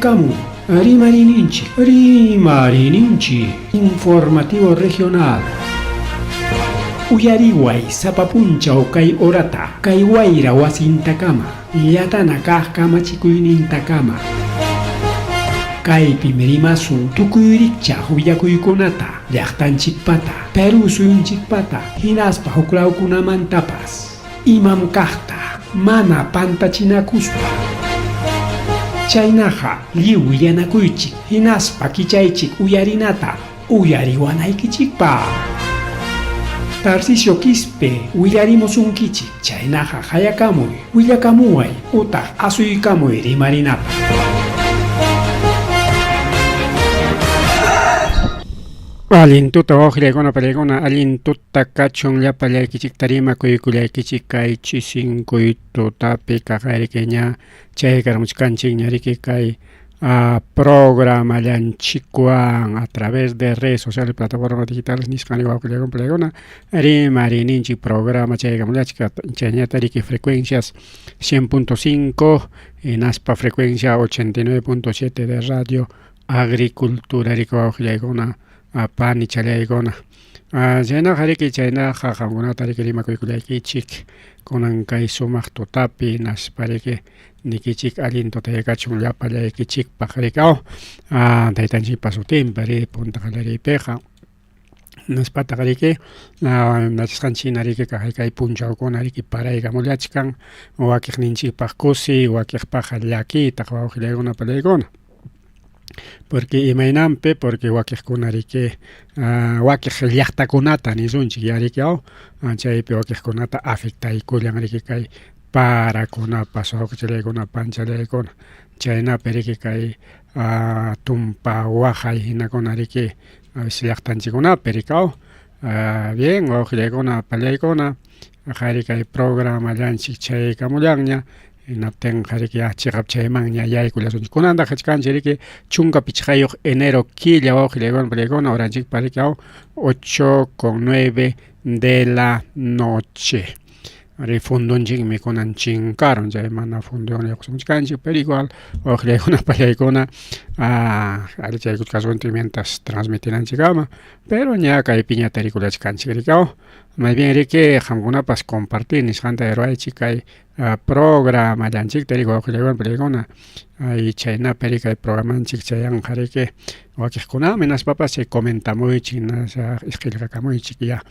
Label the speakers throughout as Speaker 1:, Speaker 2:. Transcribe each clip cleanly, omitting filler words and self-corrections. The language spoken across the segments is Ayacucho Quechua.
Speaker 1: Chayakamu Rimariyninchik, Rimariyninchik Informativo Regional. Uyariway sapa punchaw kay horata, kay wayra wasintakama, llatana kaq kamachikuynintakama. Kaypim rimasun tukuy rikchaq willakuykunata, llaqtanchikpata, Perú suyunchikpata, hinaspa huklawkunamantapas. Imam kaqta mana pantachinakuspa. Chaynaqa lliw willanakuychik hinaspa kichaychik uyarinata uyariwanaykichikpaq. Tarcisio Quispe willarimusunkichik, chaynaqa qayakamuy, willakamuway utaq asuykamuy rimarinapaq.
Speaker 2: Allin tuta wawqillaykuna pallaykuna allin tuta kachun llapallaykichikta rimakuykullaykichik kay chisinkuy tutapi kaqariki ña chaykarmuchkanchikña riki kay programallanchikwan a través de redes sociales plataformas digitales nisqan wawqillaykuna pallaykuna rimariyninchik programa chaykamullachka chayñata riki frecuencias 100.5 hinaspa frecuencia 89.7 de radio Agricultura riki wawqillaykuna panichallaykuna chaynaqa riki chaynaqa qamkunata riki rimakuykullaykichik kunan kay sumaq tutapi hinaspa riki nikichik allin tutayakachun llapallaykichikpaq riki aw taytanchikpa sutinpi ri punta qallariypiqa Nispataq riki yachasqanchik hina riki kay punchawkuna riki paraykamullachkan wakiqninchikpaq kusi wakiqpaqqa llakiytaq wawqillaykuna panillaykuna porque imaynanpi porque wakiqkuna riki wakiq llaqtakunata nisunchik ya riki aw chaypi wakiqkunata afectaykullan riki kay parakunapas wawqichallaykuna panchallaykuna chaynapi riki kay tumpa waqay hinakuna riki a veces llaqtanchikkunapi rikaw bien wawqillaykuna pallaykuna qari kay programallanchik chaykamullanña hinaptinqa riki chiqap chaymanña yaykullasunchik kunantaq kachkanchik riki 15 enero killa wawqillaykuna pallaykuna horanchikpa riki aw 8 con 9 de la noche Ari fundunchikmi kunan chinkarun chay mana funduwan lluqsimuchkanchik pero igual wawqillaykuna pallaykuna allichaykuchkasunchik mientras transmitinanchikkama pero ña kaypiña tarikullachkanchik riki aw más bien riki qamkunapas compartir nisqanta ruwaychik kay programallanchikta riki wawqillaykuna pallaykuna ay chaynapi riki kay programanchik chayanqa riki wakiqkunaman hinaspapas chay comentamuychik hinaspa qillqakamuychik ya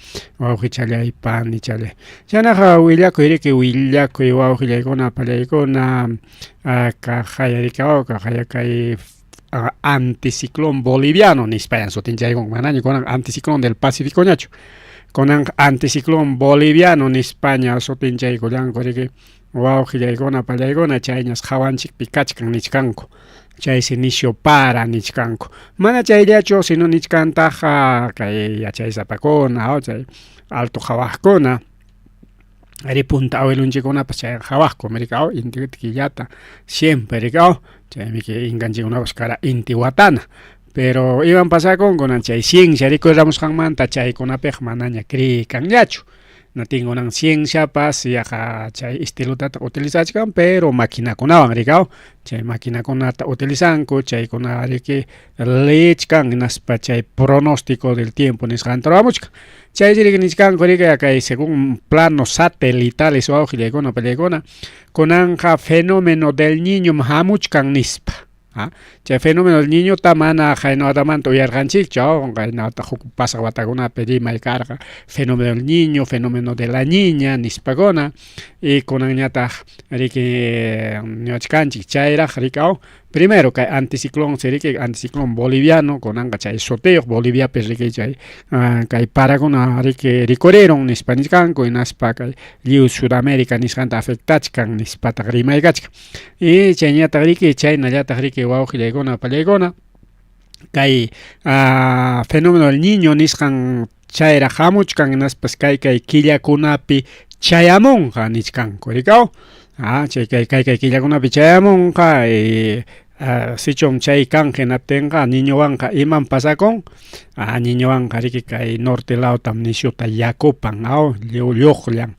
Speaker 2: wawqichallay panichallay chaynaqa willakuy riki willakuy wawqillaykuna pallaykuna kaqaya riki kaqaya kay anticiclón boliviano nispayan sutinchaykunku manaña kunan anticiclón del Pacíficoñachu kunanqa anticiclón boliviano nispaña sutinchaykullanku riki wawqillaykuna pallaykuna chayñas qhawanchikpi kachkan nichkanku chaysi nisyu para nichkanku mana chayllachu sino nichkantaq kay yachaysapakuna chay alto qhawaqkuna ari punta abuelonchikkunapas chay qhawaqku riki aw inti killata siempre riki aw chaymi inkanchikkunapas kara inti watana pero iman pasakun kunan chay ciencia rikuramusqanmanta chaykunapiqa manaña creekanñachu Natin kunan cienciapas yaqa chay estilotataq utilizachkan pero maquinakunawan riki aw chay maquinakunata utilizanku chaykuna riki leechkan hinaspa chay pronóstico del tiempo nisqanta ruwamuchkan chaysi riki nichkanku riki kay según planos satelitales wawqillaykuna pallaykuna kunanqa fenómeno del niñom hamuchkan nispa. Chay fenómeno del niñota mana qaynawatamanta uyarqanchikchu, qaynawata huk pasaq watakunapi rimay karqa fenómeno del niño, fenómeno de la niña nispakuna y kunanñataq riki niwachkanchik chayraq riki aw primero kay anticiclón riki anticiclón boliviano kunanqa chay sutiyuq Boliviapi riki chay kay parakuna riki rikurirun nispa nichkanku hinaspa kay lliw Sudamérica nisqanta afectachkan nispataq rimaykachkan. Y chayñataq riki chaynallataq riki wawqillaykuna pallaykuna kay fenómeno del niño nisqan chayraq hamuchkan hinaspas kay kay killakunapi chayamunqa nichkanku rikaw chay kay kay kay killakunapi chayamunqa y sichum chay kanqa hinaptinqa niñowanqa imam pasakun niñowanqa riki kay norte lawtam nisyuta yakupan aw lliw lluqllan.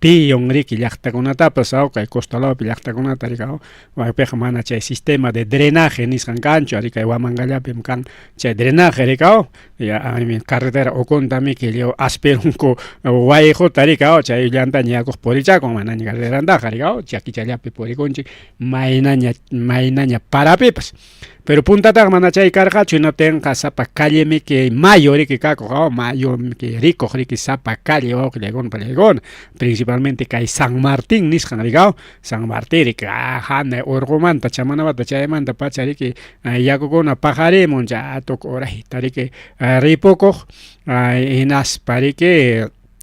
Speaker 2: Tiyun riki llaqtakunatapas aw kay costa lawpi llaqtakunata riki aw waypiqa mana chay sistema de drenaje nisqan kanchu ari kay Huamangallapim kan chay drenaje riki aw ya carretera ukuntamiki lliw aspirunku wayquta riki aw chay llantaña yakuqa purichakun manaña carreterantaqa riki aw chakichallapi purikunchik maynaña maynaña parapipas. Pero puntataqa mana chay karqachu, hinaptinqa sapa callemiki mayu riki kakuq, aw mayumiki rikuq riki sapa calle wawqillaykuna pallaykuna, principalmente kay San Martín nisqan riki aw, San Martín riki hanay urqumanta Chamanabata chaymanta pacha riki yakukuna paqarimun chay tukuy urayta riki ripukuq hinaspa riki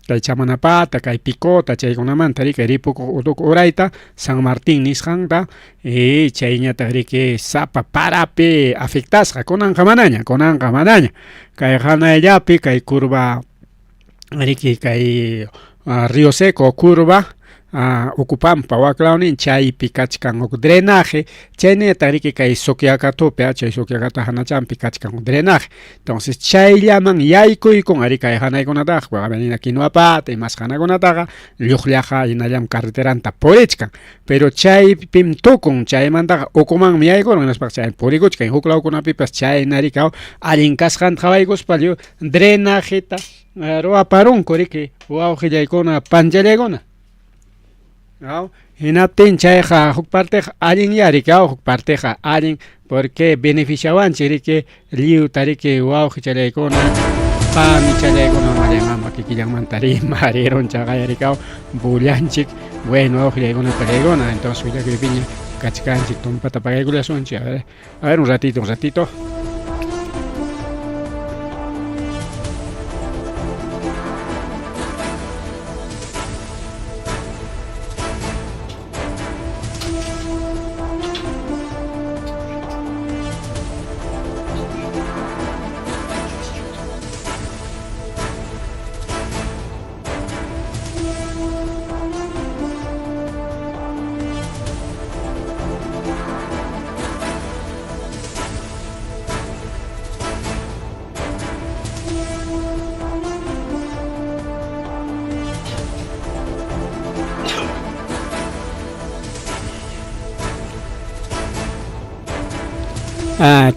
Speaker 2: Kay Chamanapata, kay Picota chaykunamanta riki ripukuq utuku urayta San Martín nisqanta y chayñataq riki sapa parapi afectasqa kunanqa manaña, kunanqa manaña. Kay hanayllapi kay curva riki kay Río Seco curva Ucupampa waklawnin chaypi kachkan huk drenaje chayniyataq riki kay Suquiacatupi chay Suquiacatu hanachanpi kachkan huk drenaje. Entonces chayllaman yaykuykun ari kay hanaykunataqa avenida Quinuapata imas hanakunataqa lluqllaqa hinallam carreteranta purichkan. Pero chaypim tukun chaymantaqa ukumanmi yaykurun hinaspaqa chay purikuchkan huk lawkunapipas chayna riki allin kasqanta qhawaykuspa lliw drenajeta ruwaparunku riki wawqillaykuna panchallaykuna. Hinaptin chayqa huk parteqa allinyá riki huk parteqa allin porque beneficiawanchik riki lliwta riki wawqichallaykuna panichallaykuna mallamampa kikillanmanta rimarirun chaqaya riki bullanchik bueno wawqillaykuna pallaykuna entonces willakuypiña kachkanchik tumpata pagaykullasunchik a ver a ver un ratito un ratito.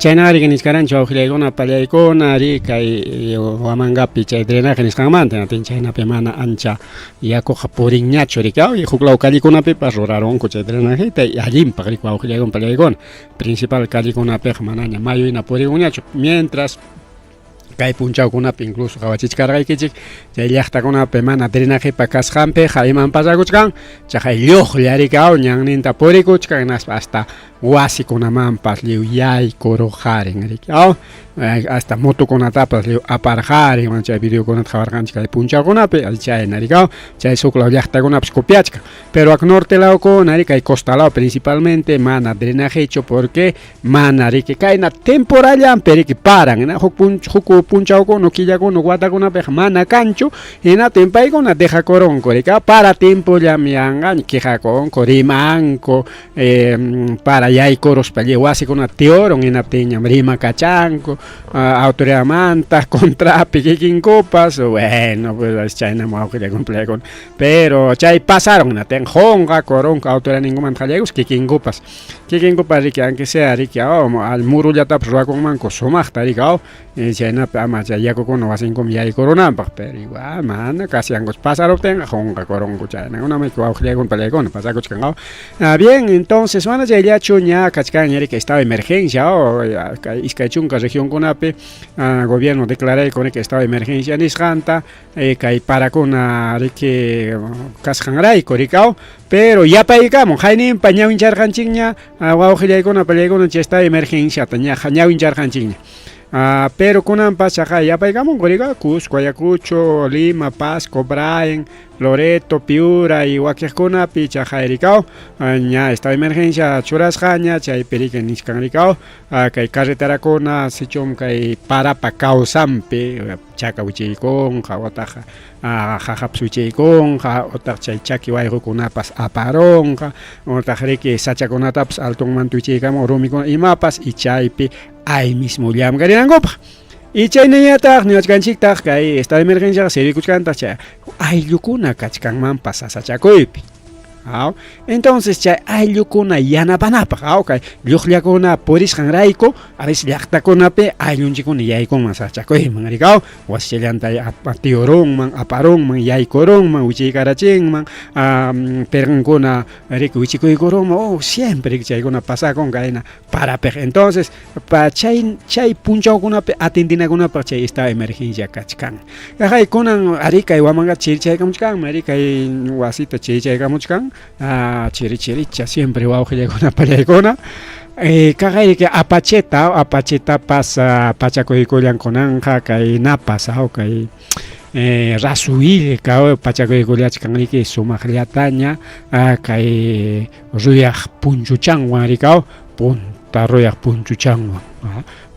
Speaker 2: Chaynaqa riki nichkaranchik wawqillaykuna pallaykuna ri kay Huamangapi chay drenaje nisqanmanta hinaptin chaynapi mana ancha yakuqa purinñachu riki aw huk law callekunapipas rurarunku chay drenajeta y allinpaq riki wawqillaykuna pallaykuna principal callekunapiqa manaña mayu hina purikunñachu mientras kay punchawkunapi incluso qawachichkarqaykichik chay llaqtakunapi mana drenajepa kasqanpiqa iman pasakuchkan chaqay lluqlla riki aw ñanninta purikuchkan hinaspa hasta wasikunamanpas lliw yaykuruqarin riki aw hasta motokunatapas lliw aparqarin mana chay videokunata qawarqanchik kay punchawkunapi chayna riki aw chay huk law llaqtakunapas copiachkan pero ak norte lawkuna riki kay costa law principalmente mana drenajechu porque mana riki kayna temporallanpi riki paran hina huk huk punchawkuna killakuna watakunapiqa mana kanchu hinaptin paykuna dejakurunku riki para tiempollam yanqaña quejakunku rimanku para yaykuruspa lliw wasikuna tiurun hinaptinñam rimakachanku autoridadmanta contrapi kikinkupas bueno pues chaynam wawqillaykuna palaykuna pero chay pasaron hinaptin qunqakurunku autoridadninkumanta qallaykus kikinkupas kikinkupas riki aunque sea riki al murullatapas ruwakunmanku sumaqta riki aw chaynapi ama chay yakukuna wasinkuman yaykurunanpaq pero igual mana casi angus pasaruptinqa qunqakurunku chaynakunamiki wawqillaykuna palaykuna pasakuchkan aw bien entonces mana chayllachu ña kachkanña riki estado de emergencia aw kay iskay chunka regionkunapi gobierno declarayku riki estado de emergencia nisqanta kay parakuna riki kasqanrayku riki aw pero yapaykamun hayninpa ñawincharqanchikña wawqillaykuna pallaykuna chay estado de emergenciata ña ñawincharqanchikña pero kunanpas chaqay yapaykamunku riki Cusco, Ayacucho, Lima, Pasco, Braen, Loreto, Piura y wakiqkunapi chaqay riki aw ña estado de emergencia churasqaña chaypi riki nichkan riki aw kay carreterakuna sichum kay parapa kawsanpi chaka wichiykunqa utaq qaqapas wichiykunqa utaq chay chaki wayqukunapas aparunqa utaq riki sachakunatapas altonmanta wichiykamun rumikuna imapas y chaypi ay mismo llamkarinankupaq. Y chaynañataq niwachkanchiktaq kay estado de emergenciaqa servikuchkantaq chay ayllukuna kachkanmanpas sasachakuypi. Aw, entonces chay ayllukuna yanapanapaq, aw, kay lluqllakuna purisqanrayku a veces llaqtakunapi ayllunchikkuna yaykunman sasachakuyman, riki, aw, wasichallanta tiyurunman, aparunman, yaykurunman, wichiykarachinman, pirqankuna riki wichikuykurunman, oh, siempre riki chaykuna pasakun kayna parapiq. Entonces, pa chay chay punchawkunapi atendinakunapaq chay estado de emergencia kachkan. Kaqay kunan ari kay Huamanga chirichaykamuchkanmi, ari kay wasita chirichaykamuchkan, chiri chiricha siempre wawqillaykuna pallaykuna. Kaqay riki apacheta, apachetapas pachakuykullan kunanqa kay napas, aw kay rasuwillka pachakuykullachkan riki sumaqllataña kay ruyaq punchuchanwan riki, aw punta ruyaq punchuchanwan.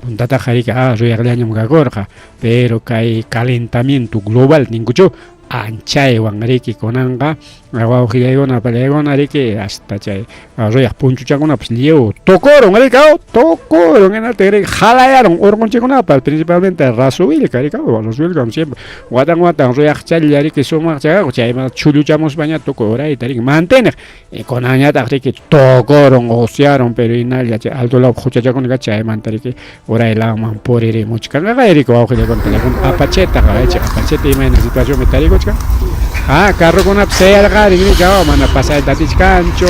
Speaker 2: Puntataqa riki ruyaqllañam kakurqa, pero kay calentamiento global ninkuchu anchaywan riki kunanqa wawqillaykuna pallaykuna riki hasta chay ruyaq punchuchakunapas lliw tukurun riki, aw tukurun, hinaptin riki halayarun urqunchikkunapas, principalmente rasuwillka riki, aw rasuwillkam siempre watan watan ruyaqchalla riki sumaqcha kaku, chayman chulluchamuspaña tukuy urayta riki manteneq. Kunanñataq riki tukurun, usyarun, pero hinalla chay alto lawpi huchachakuna chaymanta riki uray lawman puririmuchkan. Qaqay riki wawqillakuna pallaykuna apacheta qawaychik, apacheta imayna situacionpi tarikuchkan. Carrokunapas sayarqarin riki, mana pasayta atichkanchu,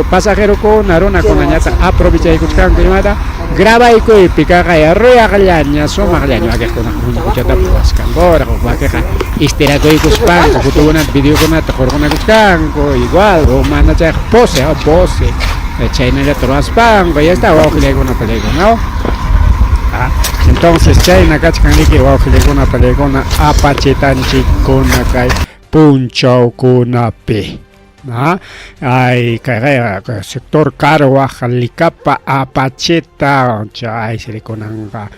Speaker 2: pasajerokuna runakunañataq aprovechaykuchkanku imata grabaykuypi kaqay ruyaqllaña sumaqllaña wakiqkuna muñecochatapas ruwaskankuraq, wakiqa estirakuykuspanku fotokunata videokunata hurqunakuchkanku igual o mana chayqa pose, pose chaynallata ruwaspanku, ya está wawqillaykuna pallaykuna. Entonces chayna kachkan riki wawqillaykuna pallaykuna apachetanchikkuna kay punchawkunapi. Ay, kay sector Carhuaj, Licapa, Apacheta, chay sirikunanqa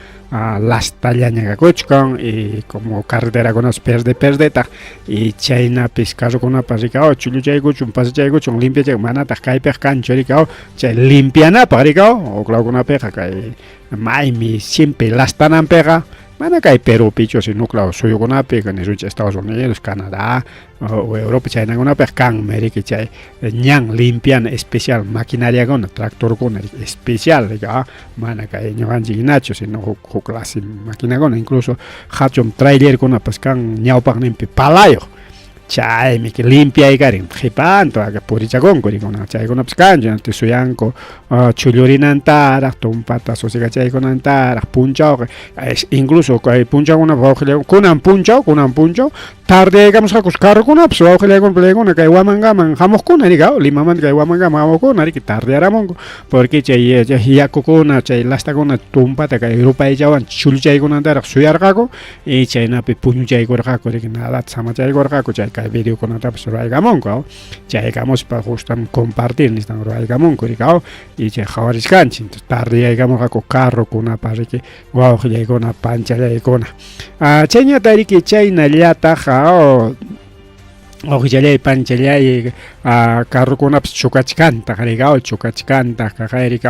Speaker 2: lastallaña kakuchkan y como carreterakunapas perde perdetaq y chaynapis carrokunapas riki, aw chulluchaykuchun, pasachaykuchun, limpiachaykuchun, manataq kaypiqa kanchu riki, aw chay limpianapaq riki, aw huklawkunapiqa kay maymi siempre lastananpiqa mana kay Perúpichu, sino huklaw suyukunapi, nisunchik Estados Unidos, Canadá o Europa chaynakunapiqa kanmi riki chay ñan limpiana especial maquinariakuna, tractorkuna riki especial riki, mana kay ñuqanchik hinachu, sino huk huk clase maquinakuna, incluso hatun trailerkunapas kan ñawpaqninpi palayuq, chaymi limpiaykarin qhipanta purichakunku rikuna, chaykunapas kanchu, suyanku chullurinantaraq, tumpata sosegachaykunantaraq punchawqa, incluso kay punchawkunapas wawqillaykuna kunan punchaw tardeyaykamusqakus carrokunapas wawqillaykuna pallaykuna kay Huamangaman hamuqkuna riki, Limamanta kay Huamangaman hamuqkuna riki tardeyaramunku, porque chay yakukuna chay lastakuna tumpata kay rupaychawan chulluchaykunantaraq suyarqaku y chaynapi puñuchaykurqaku riki, nadata samachaykurqaku, chay kay videokunatapas ruwaykamunku, chaykamuspa justam compartir nistan ruwaykamunku riki, y chay qhawarichkanchik, entonces tardeyaykamurqaku carrokunapas riki wawqillaykuna panchallaykuna. Chayñata riki chaynallataq wawqichallay panchallay carrokunapas chukachkantaq riki, chukachkantaq kaqay riki,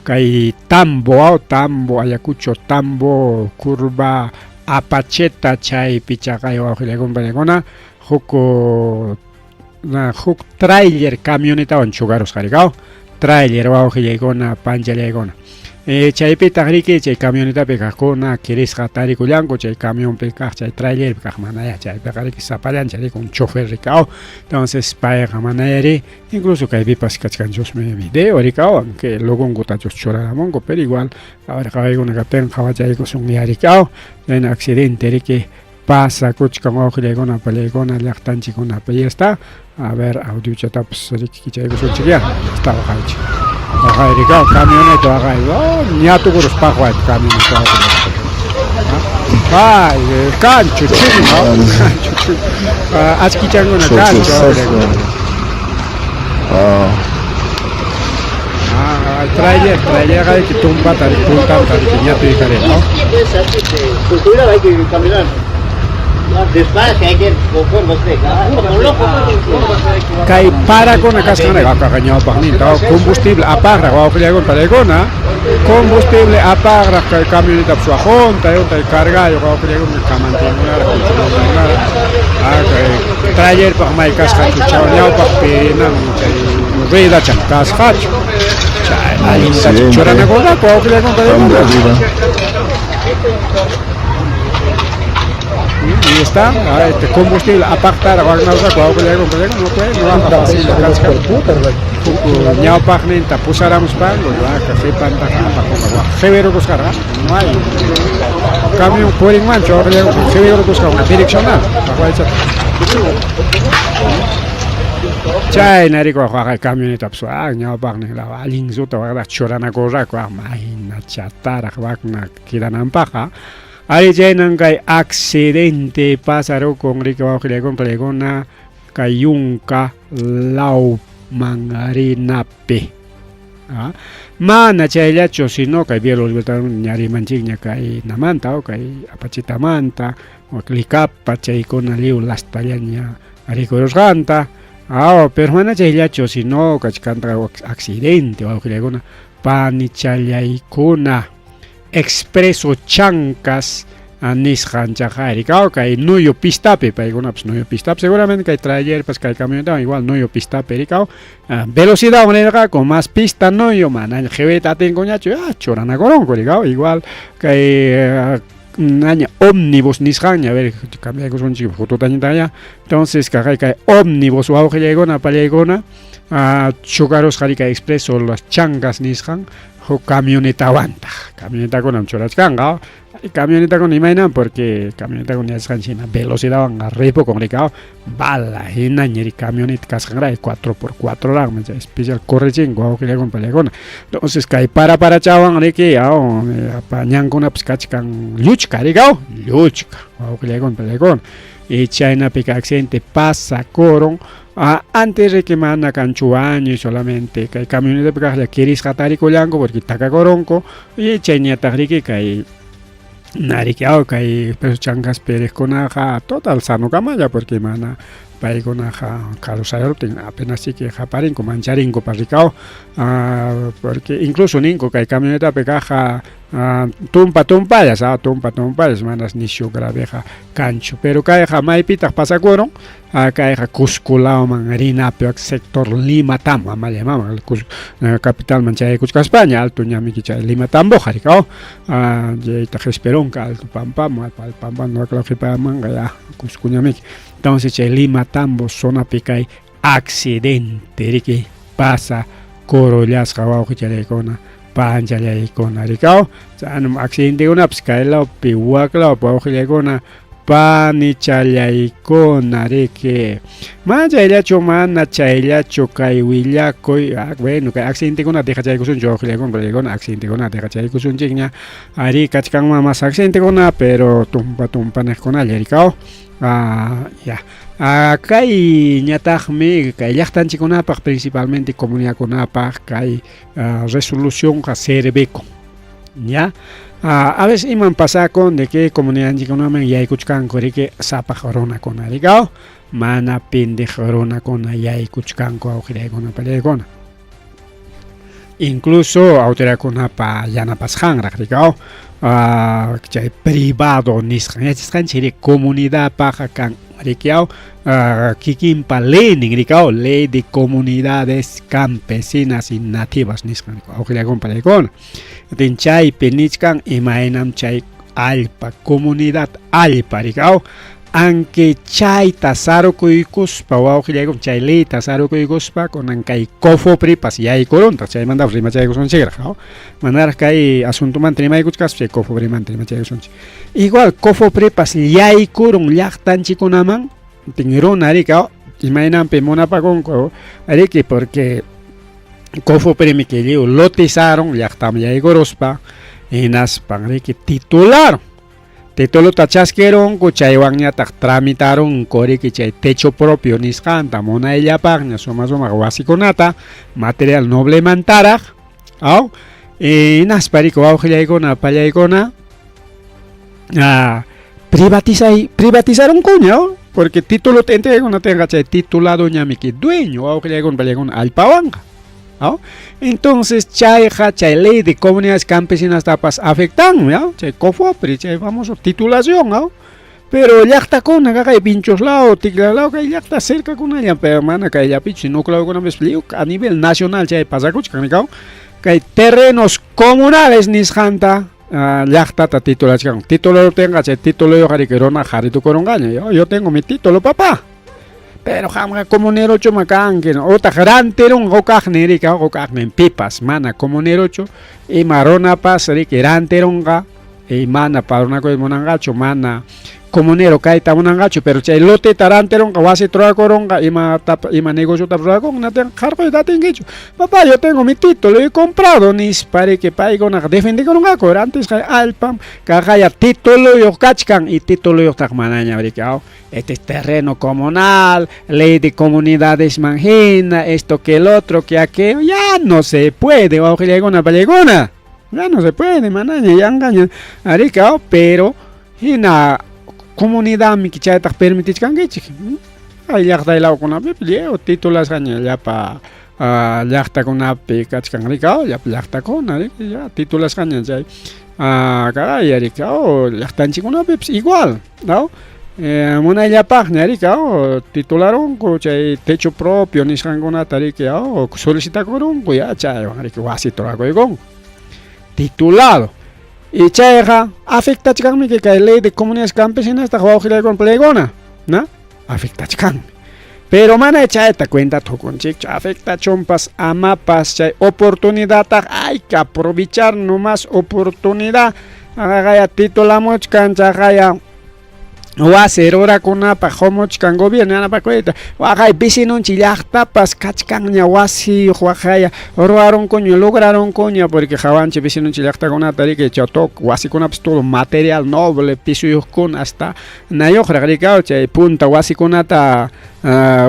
Speaker 2: kay Tambo, Tambo, Ayacucho, Tambo, curva Apacheta, chaypi chaqay wawqillaykuna pallaykuna huk huk trailer camionetawan chukarusqa riki, trailer wawqillaykuna panchallaykuna. Chaypitaq riki chay camionetapi kaqkuna kirisqa tarikullanku chay camionpi kaq chay trailerpi kaq manaya chaypiqa riki sapallancha rikun chofer riki, entonces payqa manaya ri, incluso kaypipas kachkanchusmi video riki, aunque logonkutachus churaramunku, pero igual ahora qawaykuna kaptin qhawachaykusun ya riki, chayna accidente riki pasakuchkan wawqillaykuna pallaykuna llaqtanchikkunapi. Ya está, a ver, audiochatapas riki kichaykusunchik ya, está waqaychik waqay riki, camioneta waqay, ña tukurus paqwayta camioneta waqay. Ay, kanchu chuni, kanchu chuni, achkichankuna kanchu. Trailer, trailer riki tumpata riki puntanta riki ñatuykarira.
Speaker 3: Pues cuidado, hay que caminar.
Speaker 2: Kay parakuna kasqanrayku akaqa ñawpaqninta combustible apaqraq wawqillaykuna palaykuna combustible apaqraq kay camionetapas waqunta unta cargayuq wawqillaykuna kamantinkunaraq kuchukunaraq kay trayerpaq may kasqachu chay ñawpaqpi hinan chay ruedachaq kasqachu chay allintachu churanakurqaku wawqillaykuna palaykuna. Y está, este combustible apaqtaraq waqnarqaku wawqillaykuna no puede, no fácil kachkan. Ñawpaqninta pusaramuspanku waka qhipantaqa apakunqa qiwirukusqarqa no hay camión purinmanchu wawqillaykuna qiwirukusqa direccional waqaychata. Chayna rikuq waqay camionetapas ñawpaqnin law allinsuta waqraq churanakurqaku mayna chataraq wakna quedananpaqqa. Ari chaynan kay accidente pasarukun riki wawqillaykuna palaykuna kay yunka lawman rinapi. Mana chayllachu sino kay Bielo Libertad ñarimanchikña kay namanta o kay apachitamanta Licapa chaykuna lliw lastallaña rikurusqanta. Pero mana chayllachu sino kachkanta accidente wawqillaykuna panichallaykuna Expreso Chancas nisqanchaqa rikaw kay Nuyo pistapi paykunapas Nuyo pistapi seguramente kay trayerpas kay camionetawan igual Nuyo pistapi rikaw velocidadwan rirqaku más pista Nuyo manaña qiwiyta atinkuñachu churanakurunku rikaw igual kay naña ómnibus nisqanña a ver cambiaykusunchik fototañataqya entonces kaqay kay ómnibus wawqillaykuna pallaykuna chocarusqa kay Expreso Las Chancas nisqan huk camionetawantaq camionetakunam churachkanqa camionetakuna imaynan porque camionetakuna yachasqanchik hina velocidadwanqa ripukun rikaw bala hinaña ri camioneta kasqanrayku 4x4 raqmi chay especial correchinku wawqillaykuna pallaykuna entonces kay para parachawan riki ñankunapas kachkan lluchka rikaw lluchka wawqillaykuna pallaykuna y chaynapi accidente pasakurun antes riki mana kanchu wañuy solamente kay camionetapi kaqlla kirisqa tarikullanku porque takakurunku y chayñataq riki kay nariki kay Expreso Chancaspi riqkunaqa total sanokamalla porque mana paykunaqa carro sayaruptin apenas chiki qaparinku mancharinkupas rikaw porque incluso ninku kay camionetapi kaqqa tumpa tumpallas tumpa tumpallas manas nishu graveqa kanchu pero kayqa maypitaq pasakurun kayqa Cusco lawman rinapi sector Limatambo amalla mama capitalman chayaykuchkaspaña alto ñamiki chay Limatamboqa rikaw chaytaq Esperonka alto pampaman pampaman waklaw qipamanqa ya Cusco ñamiki entonces chay Limatambo zonapi kay accidente riki pasa kurullasqa wawqichalaykuna panchallaykuna rikaw chanum accidentekunapas kay lawpi waklawpi wawqillaykuna panichallaykuna riki mana chayllachu mana chayllachu kay willakuy bueno kay accidentekuna dejachaykusunchik wawqillaykuna pallaykuna accidentekuna dejachaykusunchikña ari kachkanman mas accidentekuna pero tumpa tumpa niqkunalla rikaw ya kay ñataqmi kay llaqtanchikkunapaq principalmente comunidadkunapaq kay resolucionqa servikun ya a veces iman pasakun de que comunidadninchikkunaman yaykuchkanku riki sapaq runakuna rikaw mana pindiq runakuna yaykuchkanku wawqillaykuna pallaykuna incluso autoridadkunapa yanapasqanraq rikaw chay privado nisqan yachasqanchik riki comunidadpaq kan rikiaw kikinpa leynin rikaw ley de comunidades campesinas y nativas nisqan wawqillaykuna pallaykuna tin chaypi nichkan imaynam chay allpa comunidad allpa rikaw aunque chayta sarukuykuspa wawqillaykuna chay leyta sarukuykuspa kunan kay COFOPRIpas yaykuruntaq chaymantapas rimachaykusunchikraq manaraq kay asuntomanta rimaykuchkaspa chay COFOPRImanta rimachaykusunchik igual COFOPRIpas yaykurun llaqtanchikkunaman tin runa rikaw imaynanpi munapakunku riki porque COFOPRImi kay lliw lotizaron llaqtaman yaykuruspa hinaspan riki titularon titulota chaskirunku chaywanñataq tramitarunku riki chay techo propio nisqanta munayllapaqña suma sumaq wasikunata material noblemantaraq aw hinaspa riki wawqillaykuna pallaykuna Privatizay, privatizaronkuña, porque título entregakunatinqa chay titulado ñamiki dueño wawqillaykuna pallaykuna allpawanqa. ¿No? Entonces chayqa chay ley de comunidades campesinastapas afectanmi, ¿no? Chay COFOPRI, chay famoso titulación, ¿no? Pero llaqtakuna kay Vinchos lado, Ticla lado, kay llaqta cercakunalla, pero mana kayllapichu, sino lawkunapipas lliw a nivel nacional chay pasakuchkan, ¿no? Kay terrenos comunales nisqanta llaqtata titulachkan. Tituluptinqa chay tituluyuq riki runa qharitukurunqaña. Yo tengo mi título, papá. Pero qamqa comunerochuma kanki, utaq rantirunqa hukaqnin riki, hukaqnin pipas mana comunerochu, ima runapas riki rantirunqa, y mana padronakuyta munanqachu, mana comunero kayta munanqachu, pero chay loteta rantirunqa, wasita rurakurunqa, ima ima negociota rurakunqa, natinqa qarquyta atinkichu. Papá, yo tengo mi título, he comprado, nispa riki paykunaqa defendikurunqaku, rantisqay allpam kaqaya tituluyuq kachkan, y tituluyuqtaq manaña riki, este es terreno comunal, ley de comunidades manjina, esto que el otro, que aquello, ya no se puede, wawqillaykuna pallaykuna, ya no se puede, manaña, yanqaña, arika, pero hina comunidadmi chaytaq permitichkankichik, ay llaqtay lawkunapi lliw titulasqaña llapa llaqtakunapi kachkan rika, llapa llaqtakuna riki, ya titulasqaña chay caray rika, llaqtanchikkunapipis igual, ¿no? Munayllapaqña rika, titularunku chay techo propio nisqankunata riki, solicitakurunku ya chaywan riki wasita rurakuykunku titulado. Y chayqa afectachkanmi kay ley de comunidades campesinas wawqillaykuna palaykuna, ¿no? Afectachkanmi. Pero mana chayta cuenta tukunchikchu, afectachunpas amapas chay oportunidadtaq hay que aprovechar nomás oportunidad. Aqaya titulamuchkan chaqaya wasi rurakunapaq qumuchkan gobierno yanapakuyta, waqay vecinonchik llaqtapas kachkanña wasiyuq waqaya ruwarunkuña, lograrunkuña, porque qawanchik vecinonchik llaqtakunata riki chay wasikunapas todo material noble, pisuyuqkuna hasta nayuqraq rikaw chay punta wasikunata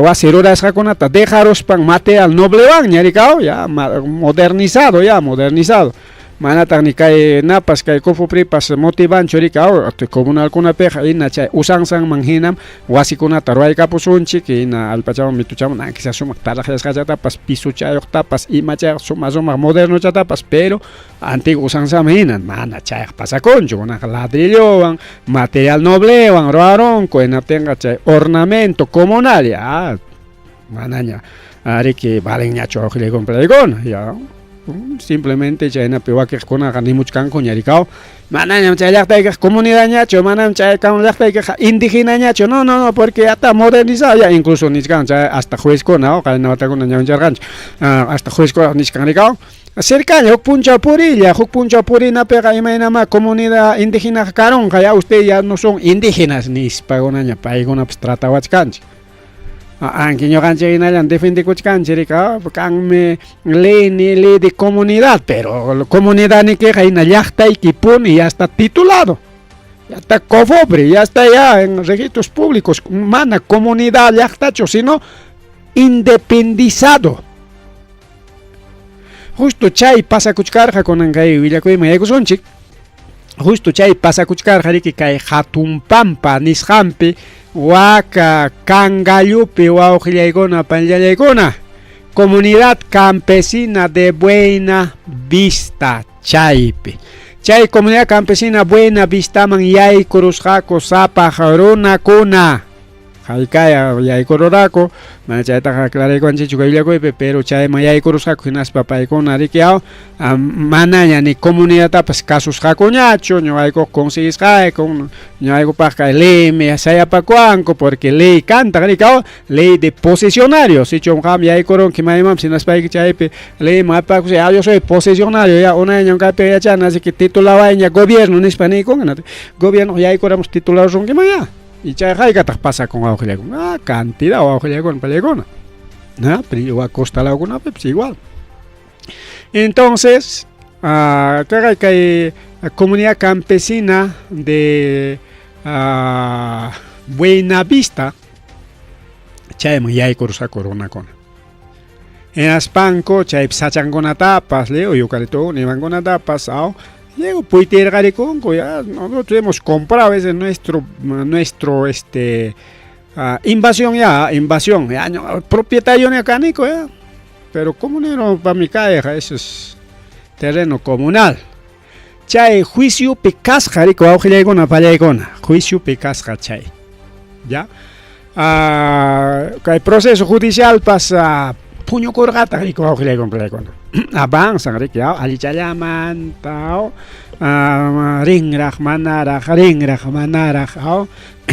Speaker 2: wasi rurasqakunata dejaruspan material noblewanña rikaw, ya modernizado, ya modernizado. Manataq ni kay napas kay COFOPRIpas motivanchu rikaw comunalkunapiqa hina chay usansanman hinam wasikunata ruwaykapusunchik, hina allpachaman mituchaman aunque sea sumaq taraqyasqachatapas pisuchayuqtapas imachayuq sumaq sumaq modernochatapas, pero antiguo usansaman hina mana chayqa pasakunchu, kunaqa ladrillowan material noblewan ruwarunku, hinaptinqa chay ornamento comunal ya manaña riki valenñachu wawqillaykuna palaykuna, ya simplemente chaynapi wakiqkunaqa nimuchkankuña rikaw, manañam chay llaqtaykiqa comunidadñachu, manam chay llaqtaykiqa indígenañachu, no, no, no, porque ya está modernizado ya, incluso nichkan chay hasta juezkuna, qayna watakuna ñawincharqanchik, hasta juezkuna nichkan rikaw, cercaña huk punchaw purilla, huk punchaw purinapiqa imaynama comunidad indígena karunqa, ya usted ya no son indígenas nispakunaña paykunapas tratawachkanchik. Anki ñuqanchik hinallan defendikuchkanchik rika, kanmi ley ni ley de comunidad, pero comunidad nikiqa hina llaqtaykipuni ya está titulado, ya está COFOPRI, ya está ya en registros públicos, mana comunidad llaqtachu, sino independizado. Justo chay pasakuchkarqa kunan kay willakuyman yaykusunchik, justo chay pasakuchkarqa riki kay hatun pampa nisqanpi waka kangallupi wawqillaykuna panllallaykuna, comunidad campesina de Buena Vista chaypi. Chay comunidad campesina Buena Vistaman yaykurusqaku sapaq runakuna. Haykaya yaykururaku, mana chaytaqa aclaraykuanchikchu kay willakuypi, pero chayman yaykurusqaku hinaspa paykuna riki manaña ni comunidadtapas kasusqakuñachu, ñuqaykuqa conseguisqayku, ñuqaykupaqqa kay leymi sayapakuwanku, porque ley kantaq riki ley de posesionario, sichum qam yaykurunki maymanpas hinaspayki chaypi leyman apakus, ya yo soy posesionario, ya unayñam kaypi yachani, así que titulawayña gobierno nispa niykun, gobierno yaykuramus titularusunkiman ya. Y chay haykataq pasakun wawqillaykuna, cantidad wawqillaykuna pallaykuna, ¿no? Pero costa lawkunapipas igual. Entonces, kay kay comunidad campesina de Buenavista chayman yaykurusqaku runakuna. Hinaspanku chaypi sachankunatapas, liw eucalipto imankunatapas, Luego puytirqarikunku, ya nosotros hemos comprado ese nuestro nuestro este invasión ya, invasión, ya propietario ni kaniku ya. Pero comunero pa mi kayqa, eso es terreno comunal. Chay juiciopi kasqa riku wawqillaykuna pallaykuna, juiciopi kasqa chay. Ya. Kay proceso judicialpas puñukurqataq riku wawqillaykuna pallaykuna. Avanzan riki allichallamanta rinraq manaraq rinraq manaraq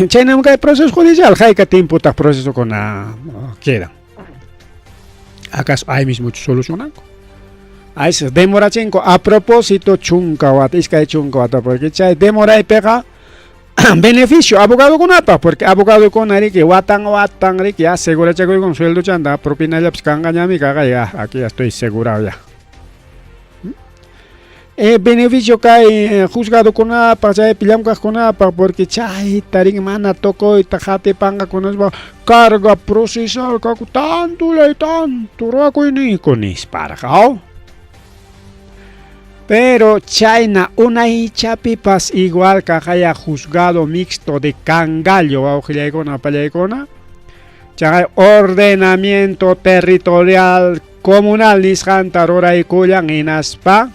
Speaker 2: chaynam kay proceso judicial hayka tiempotaq procesokuna quedan. ¿Acaso ahí mismo solucionanku? Ahí se demorachinko a propósito chunka wata, iskay chunka wata, porque chay demoraypiqa beneficio abogadokunapaq, porque abogadokuna riki watan watan riki ya segurachakuykun sueldochanta propinallapas kanqañami kaqa ya aquí ya estoy segurado ya. Beneficio kay juzgadokunapaq chaypi llamkaqkunapaq, porque chayta rin mana tukuyta qatipanqakunaspa carga procesal kaku tantulay tanto ruwakuyniyku nisparaq aw. Pero chayna unaychapipas igual kaqaya juzgado mixto de Cangallo wawqillaykuna pallaykuna chay ordenamiento territorial comunal nisqanta ruraykullan hinaspa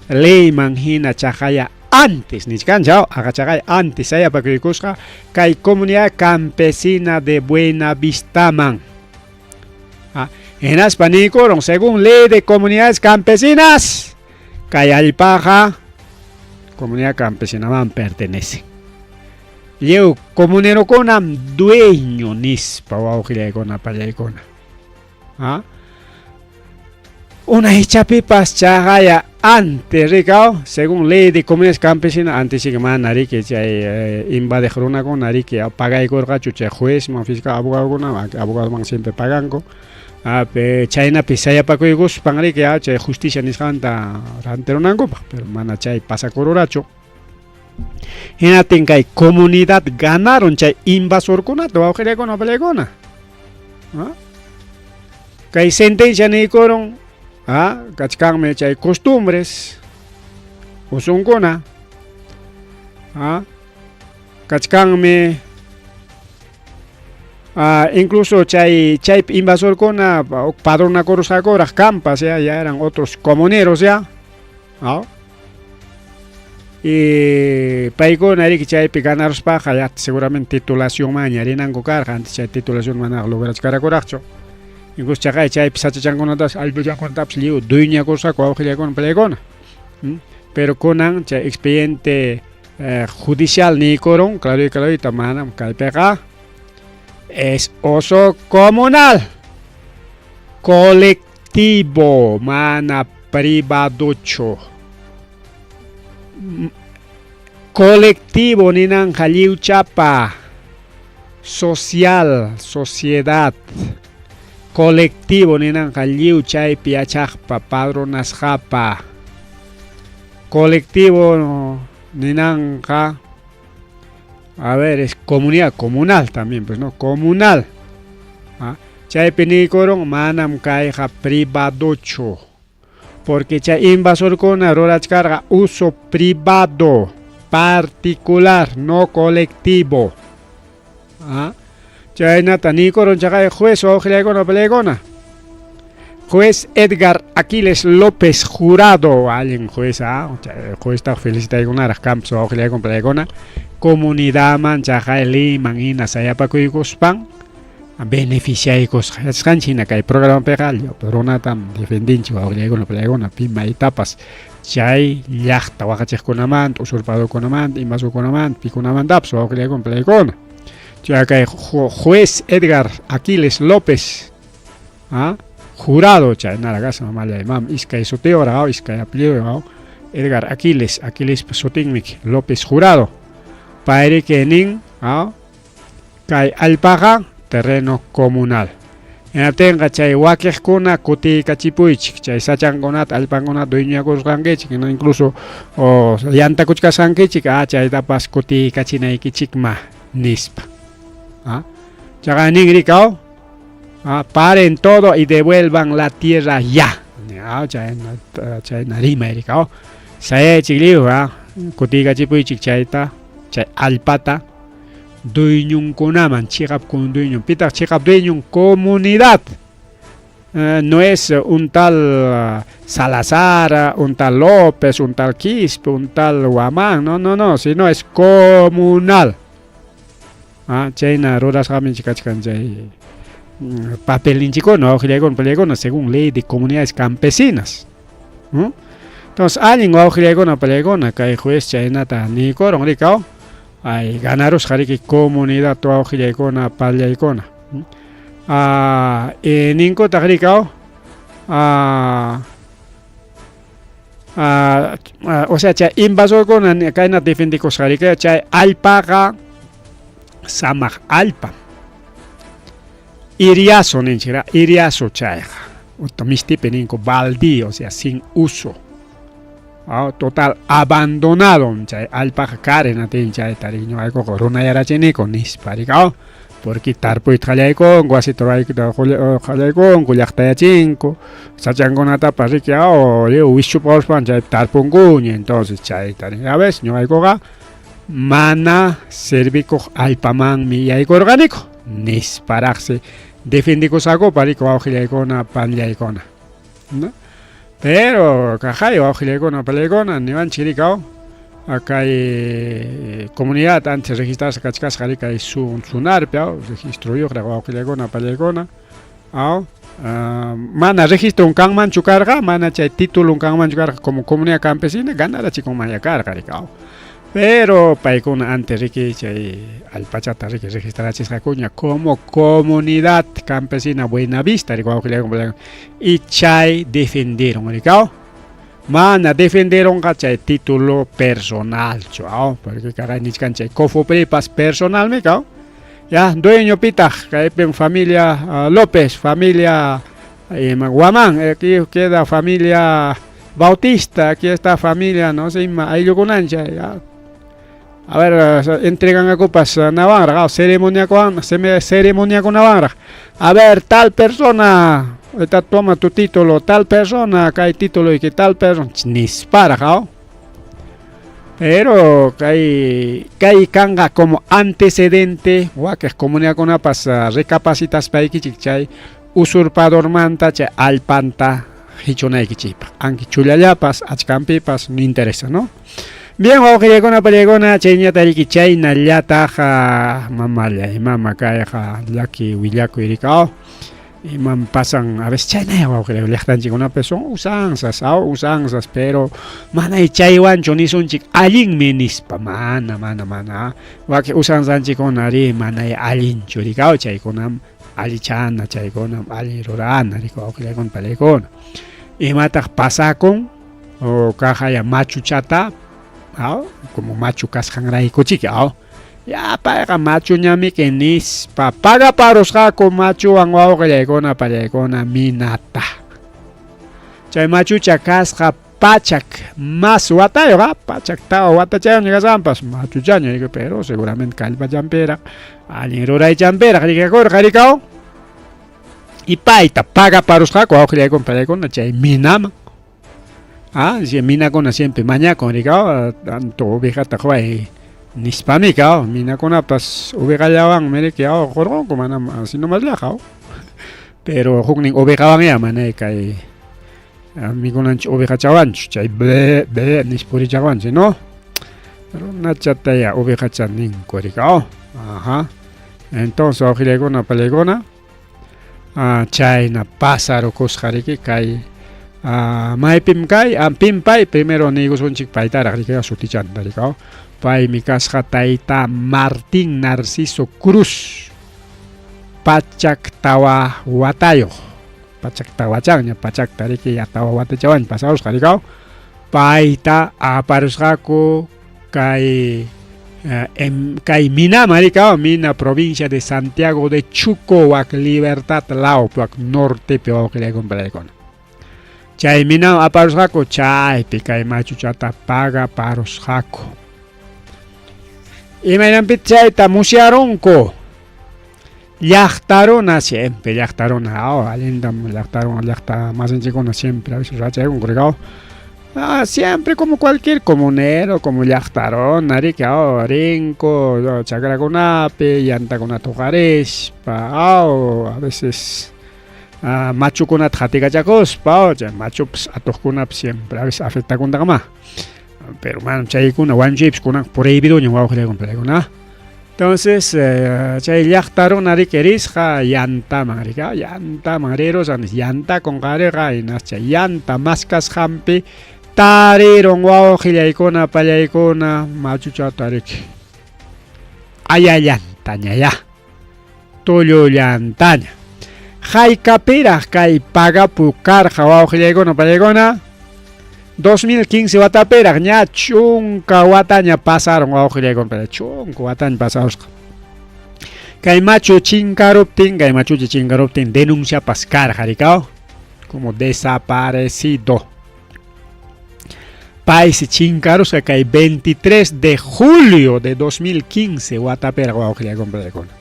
Speaker 2: leyman hina chaqaya antes nichkancha aqachaqay antes sayapakuykusqa kay comunidad campesina de Buenavistaman. Hinaspa niykurun según ley de comunidades campesinas kay allpaqa comunidad campesinaman pertenece. Lliw comunerokunam dueño nispa wawqillaykuna pallaykuna. Unaychapipas chaqaya antes rikaw según ley de comunidades campesinas antes sí que mana riki chay invadeq runakuna riki pagaykurqachu chay juezman fiscal abogadokuna abogadoman siempre paganku. Chaynapi sayapakuykuspan riki chay justicia nisqanta rantirunankupaq, pero mana chay pasakururachu. Hinaptin kay comunidad ganaron chay invasorkunata wawqillaykuna pallaykuna. Kay sentencia niykurun kachkanmi chay costumbres usunkuna kachkanmi incluso chay chaypi invasorkuna padronakurusqakuraq kampas ya, ya eran otros comuneros ya. Y paykuna riki chaypi ganaruspaqa ya seguramente titulacionmanña rinanku karqa, antes chay titulación mana lograchkarakuraqchu. Incluso chaqay chaypi sachachankunatapas allpachankunatapas lliw dueñakurusqaku wawqillaykuna pallaykuna. Pero kunan chay expediente judicial niykurun claro clarito manam kaypiqa es uso comunal colectivo mana privadochu. Colectivo ninanja lliwchapa social sociedad colectivo ninanja lliw chaypi yachaqpa padronasqapa colectivo ninanja a ver es comunidad comunal también pues no comunal chaypi niykurun manam kayqa privadochu porque chay invasorkuna rurachkarqa uso privado particular no colectivo. Chaynata niykurun chaqay juez wawqillaykuna pallaykuna. Juez Edgar Aquiles López Jurado, allin juez, juezta felicitaykunaraq kampas wawqillaykuna pallaykuna comunidadman chaqay leyman hina sayapakuykuspan beneficiaykusqa. Yachasqanchik hina kay programapiqa runatam defendinchik wawqillaykuna pallaykuna pi maytapas chay llaqta waqachiqkunamanta, usurpadokunamanta, invasorkunamanta, pikunamantapas wawqillaykuna pallaykuna. Chay kay juez Edgar Aquiles López Jurado chaynara kasqa mamallay mam iskay sutiyuqraq iskay apellido Edgar Aquiles, Aquiles sutinmi López Jurado. Payriki nin kay allpaqa terreno comunal. Hinaptinqa chay wakiqkuna kutiykachipuychik chay sachankunata allpankunata dueñakurusqankichik incluso llantakuchkasqankichik chaytapas kutiykachinaykichikma nispa. Chaqa nin rikaw paren todo y devuelvan la tierra ya. Chayna rimay rikaw. Sayaychik lliw, ah, kutiykachipuychik chayta, chay allpata dueñonkunaman, chiqap kun dueñon. Pitaq chiqap dueñon? Comunidad. No es un tal Salazar, un tal López, un tal Quispe, un tal Guamán, no, no, no, sino es comunal. Ah, chayna rurasqami kachkan chay papelninchikuna, wawqillaykuna, pallaykuna, según ley de comunidades campesinas. Entonces, allin wawqillaykuna, pallaykuna, kay juez chaynata niykurun, rikaw, ay ganarusqa riki comunidad wawqillaykuna, pallaykuna. Ah, ninkutaq rikaw, o sea, chay invasorkuna kayna defendikusqa riki, chay allpaqa samaq allpa. Iriazo ninchik, iriazo chayqa. Mistipi ninku baldío, o sea, sin uso. Total, abandonado chay allpaqa karina tin chayta ñuqaykuqa runayarachiniku nispa rikaw. Porque tarpuyta qallaykunku, wasita qallaykunku, llaqtayachinku, sachankunatapas riki lliw wischupauspan chaypi tarpunkuña, entonces chayta a veces ñuqaykuqa mana servikuq allpamanmi yaykurqaniku nisparaqsi defendikusqakupa riki wawqillaykuna, panillaykuna, ¿no? Pero kaqay wawqillaykuna, pallaykuna niwanchik rikaw kay comunidad antes registrasqa kachkasqa riki kay Sunarpi registruyuqraq wawqillaykuna, pallaykuna, mana registron kanmanchu karqa, mana chay titulon kanmanchu karqa como comunidad campesina ganarachikunmanya karqa rikaw. Pero paykuna antes riki chay allpachata riki registrachisqakuña como comunidad campesina Buenavista riki wawqillaykuna, y chay defendieron rikaw. Mana defendieronqa chay título personalchu, porque kaqay nichkan chay COFOPRIpas personalmi kaw. Ya, dueño pitaq, kaypim familia López, familia Guamán, aquí queda familia Bautista, aquí está familia, no sé, ima ayllukunancha, ya. A ver, entregan akupas nawanraq, ceremoniakuwan, ceremoniakunawanraq. A ver, tal persona, ahorita toma tu título, tal persona, kay título y que tal persona, nisparaq, Pero kay kay kanqa como antecedente wakiq comunidadkunapas recapacitaspaykichik chay usurpadormanta chay allpanta hichunaykichikpaq. Aunque chullallapas, achkampipas, no interesa, ¿no? Bien, wawqillaykuna, pallaykuna, chayñata riki chaynallataq mamallay, mama kayqa llaki willakuy rikaw. Imam pasan a veces chaynaya wawqillay llaqtanchikkunapi son usanzas, usanzas, pero manay chaywanchu nisunchik allinmi nispa, mana, mana, mana. Wakin usanzanchikkuna ri manay allinchu rikaw, chaykunam allichana, chaykunam allin rurana rikaw wawqillaykuna, pallaykuna. Imataq pasakun o kaqaya machuchata, como machu kasqanraykuchiki, ya payqa machuñamiki nispa pagaparusqaku machuwan wawqillaykuna, pallaykuna minata. Chay machucha kasqa 100 más watayuq, 104 watachayuqña kasqanpas machuchaña, pero seguramente kallpachanpiraq, allin ruraychanpiraq rikakurqa rikaw. Y payta pagaparusqaku wawqillaykuna, pallaykuna chay minaman. Si minakuna siempre mañakun rikaw, tanto ovejata quway nispami kaw, minakunapas ovejallawanmi riki qurqunku, manam así nomasllaqa. Pero huknin ovejawanya manay kay mikunanchik ovejachawanchu, chay be be nispa purichawanchik, ¿no? Runachataya ovejacha ninku rikaw. Ajá. Entonces wawqillaykuna, pallaykuna, chayna pasarukusqa riki kay maypim kay pim pay primero niykusunchik paytaraq riki sutichanta rikaw. Paymi kasqa tayta Martín Narciso Cruz, 104 watayuq, 104chanña, pachakta riki ya tawa watachawanña pasarusqa rikaw. Payta aparusqaku kay kay minaman rikaw, mina provincia de Santiago de Chuco, wak Libertad law, wak nortepi wawqillaykuna, pallaykuna. Chay minaman aparusqaku, chaypi kay machuchata pagaparusqaku. Imaynanpi chayta musyarunku? Llaqta runa siempre, llaqta runa, allintam llaqta runa, llaqta masinchikkuna siempre a veces rachaykunku rikaw. Ah, siempre como cualquier comunero, como llaqtaruna, riki, oh, rinku chakrakunapi, yantakunata huqarispa, aw, a veces ah, machukunata qatikachakuspa, oh, chay machupas atuqkunapas siempre a veces afectakuntaqmá. Pero manam chaykuna wañuchiypas kunan prohibidoñam wawqillaykuna paykuna. Entonces, chay llaqta runa riki risqa yantaman riki, yantaman rirusqa nis yantakun qariqa hinas chay yanta maskasqanpi tarirun wawqillaykuna pallaykuna machuchata riki ayallantaña ya tullullantaña. Haykapiraq kay pagapu karqa wawqillaykuna pallaykuna? 2015 watapiraq ña chunka wataña pasaron wawqillaykuna pallay chunka wataña pasarusqa. Kay machu chinkaruptin, kay machucha chinkaruptin denunciapas karqa rikaw como desaparecido. Paysi chinkarusqa kay 23 de julio de 2015 watapiraq wawqillaykuna pallaykuna.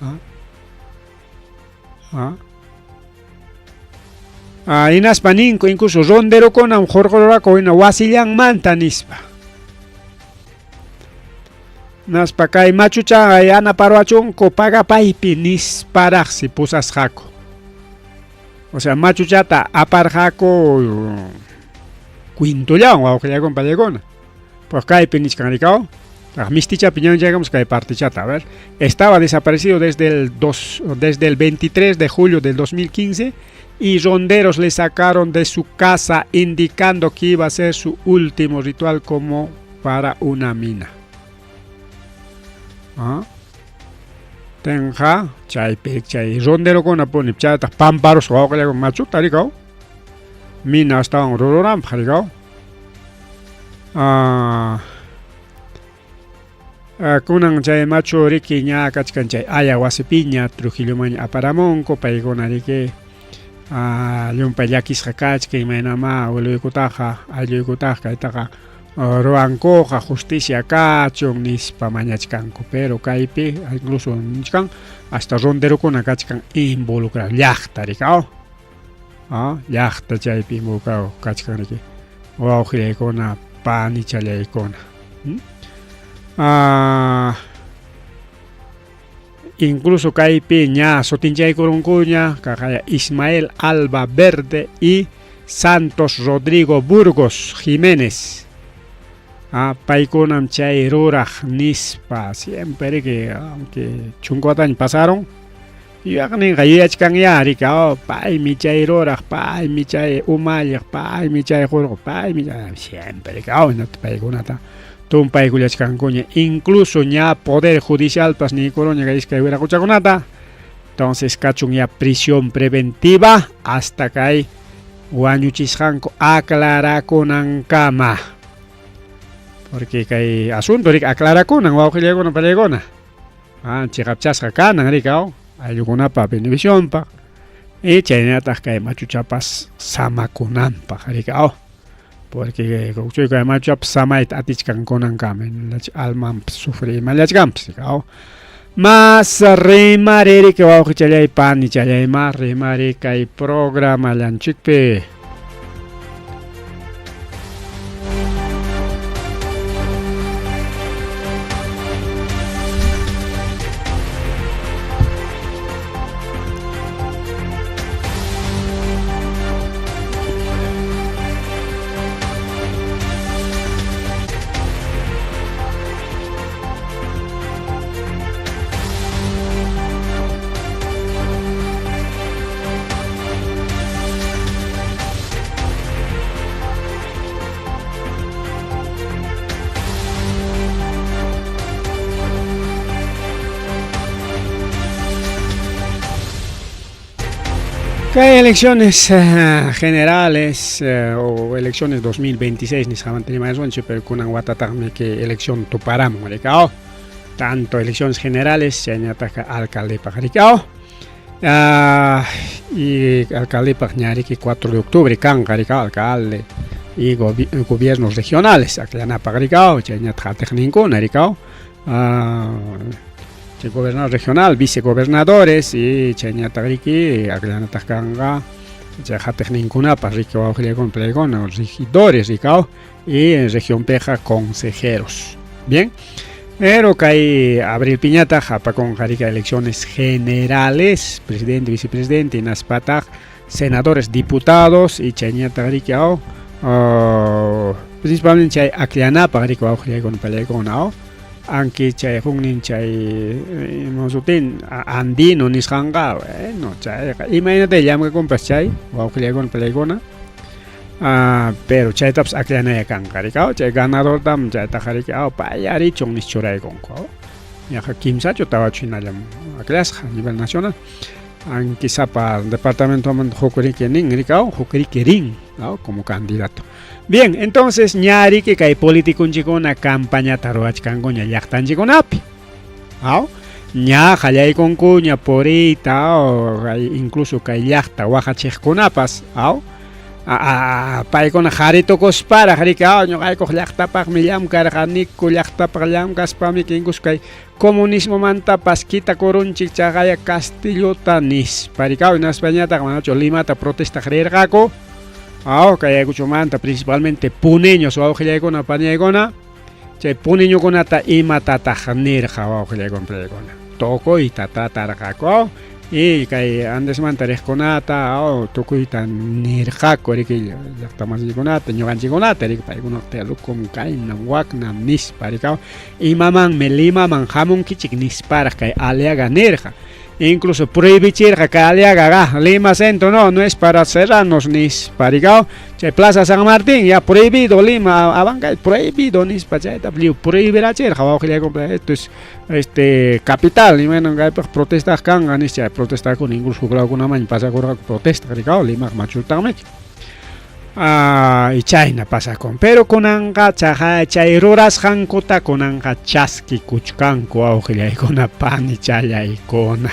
Speaker 2: ¿Ah? ¿Ah? Ah, hinaspa ninku incluso ronderokunam hurqururaku hina wasillanmanta nispa. Naspa kay machucha yanaparuwachunku pagapaypi nisparaqsi pusasqaku. O sea, machuchata aparqaku kwintullawan wawqillaykuna pallaykuna. Pues kaypi nichkan rikaw. Mistichapi ñawichaykamus kay partichata. A ver, estaba desaparecido desde el 23 de julio del 2015 y ronderos le sacaron de su casa indicando que iba a ser su último ritual como para una mina. ¿Ah? Tenja, chaypi chay ronderokuna puni chaytaq pamparusqa wawqillaykuna machuta rikaw. Mina astawan rururanpaq rikaw. Ah, kunan chay machu riki ña kachkan chay aya wasipiña Trujillomanña aparamunku paykuna riki llumpay llakisqa kachkan imaynamá abueloykutaqa aylluykutaqa kaytaqa ruwankuqa justicia kachun nispa mañachkanku pero kaypi incluso nichkan hasta ronderokuna kachkan involucrado llaqta rikaw llaqta chaypi involucrado kachkan riki wawqillaykuna panichallaykuna. Incluso kaypi ña sutinchaykurunkuña kaqaya Ismael Alba Verde y Santos Rodrigo Burgos Jiménez. Paykunam chay ruraq nispa siempre riki aunque chunka wataña pasaron yuyaqninqa yuyachkanyá riki paymi chay ruraq, paymi chay umalliq, paymi chay qurqu, paymi siempre riki paykunata tumpaykullachkankuña incluso ña poder judicialpas niykuruña kay iskay wiraquchakunata. Entonces kachun ya prisión preventiva hasta kay wañuchisqanku aclarakunankama. Porque kay asunto riki aclarakunan wawqillaykuna pallaykuna. Chiqapchasqa kanan riki ayllukunapa beneficionpaq y chaynataq kay machuchapas samakunanpaq riki porque kay machuchapas samayta atichkan kunankama almanpas sufri imallachkanpas Mas rimari riki wawqichallay panichallay mas rimari kay programallanchikpi. Kay elecciones generales o elecciones 2026 nisqamanta rimasunchik, pero kunan watataqmi que elección tuparamun rikaw. Tanto elecciones generales chaynataq alcaldepaq rikaw. Y alcaldepaq ña riki 4 de octubre kanqa rikaw alcalde y gobiernos regionales akllanapaq rikaw chaynataq atiqninkuna rikaw. Chay gobernador regional, vicegobernadores y chaynataq riki akllanataq kanqa Chay qatiqninkunapas riki wawqillaykuna palaykuna regidores rikaw y en regionpiqa consejeros. Bien. Pero kay abrilpiñataq apakunqa riki elecciones generales, presidente, vicepresidente, hinaspataq senadores, diputados y chayñataq riki aw principalmente chay akllanapaq riki wawqillaykuna palaykuna aw anki chay huknin chay imasutin andino nisqanqa bueno chayqa imaynata llamkakunpas chay wawqillaykuna palaykuna pero chaytapas akllanaya kanqa riki aw chay ganadortam chaytaqa riki aw pay arichun nis churaykunku aw yaqa kimsachu tawachu hinallam aklasqa a nivel nacional anki sapa departamentomanta huk riki nin riki aw huk riki rin aw como candidato. Bien, entonces ña riki kay politikunchikkuna campañata ruwachkankuña llaqtanchikkunapi. Aw, ña qallaykunkuña puriyta, aw, incluso kay llaqta waqachiqkunapas, aw, paykuna qhari tukusparaq riki, aw, ñuqaykuq llaqtapaqmi llamkarqaniku, llaqtapaq llamkaspami incluso kay comunismomantapas kitakurunchik chaqaya Castillota nispa riki, aw, hinaspañataq manachu Limata protestaq rirqaku. Aw, kay Ayacuchomanta principalmente puneños wawqillaykuna paniaykuna chay puneñokunata imatataq nirqa wawqillaykuna paniaykuna tukuyta tratarqaku aw y kay Andesmanta riqkunata aw tukuyta nirqaku riki llaqta masinchikkunata ñuqanchikkunata riki paykuna terrukum kaynam waknam nispa riki aw imamanmi Limaman hamunkichik nisparaq kay Aliaga nirqa. Incluso prohibichirqa kay Aliaga Lima Centro no, no es para serranos nispa rikaw chay Plaza San Martín ya prohibido Lima Abancay prohibido nispa chayta lliw prohibirachirqa wawqillaykuna esto es este capital imaynam kaypaq protestaq kanqa nispa chay protestakuna incluso huk lawkunamanña pasakurqaku protestaq rikaw Limaqa machutaqmiki y chayna pasakun pero kunanqa chaqa chay rurasqankuta kunanqa chaskikuchkanku wawqillaykuna panichallaykuna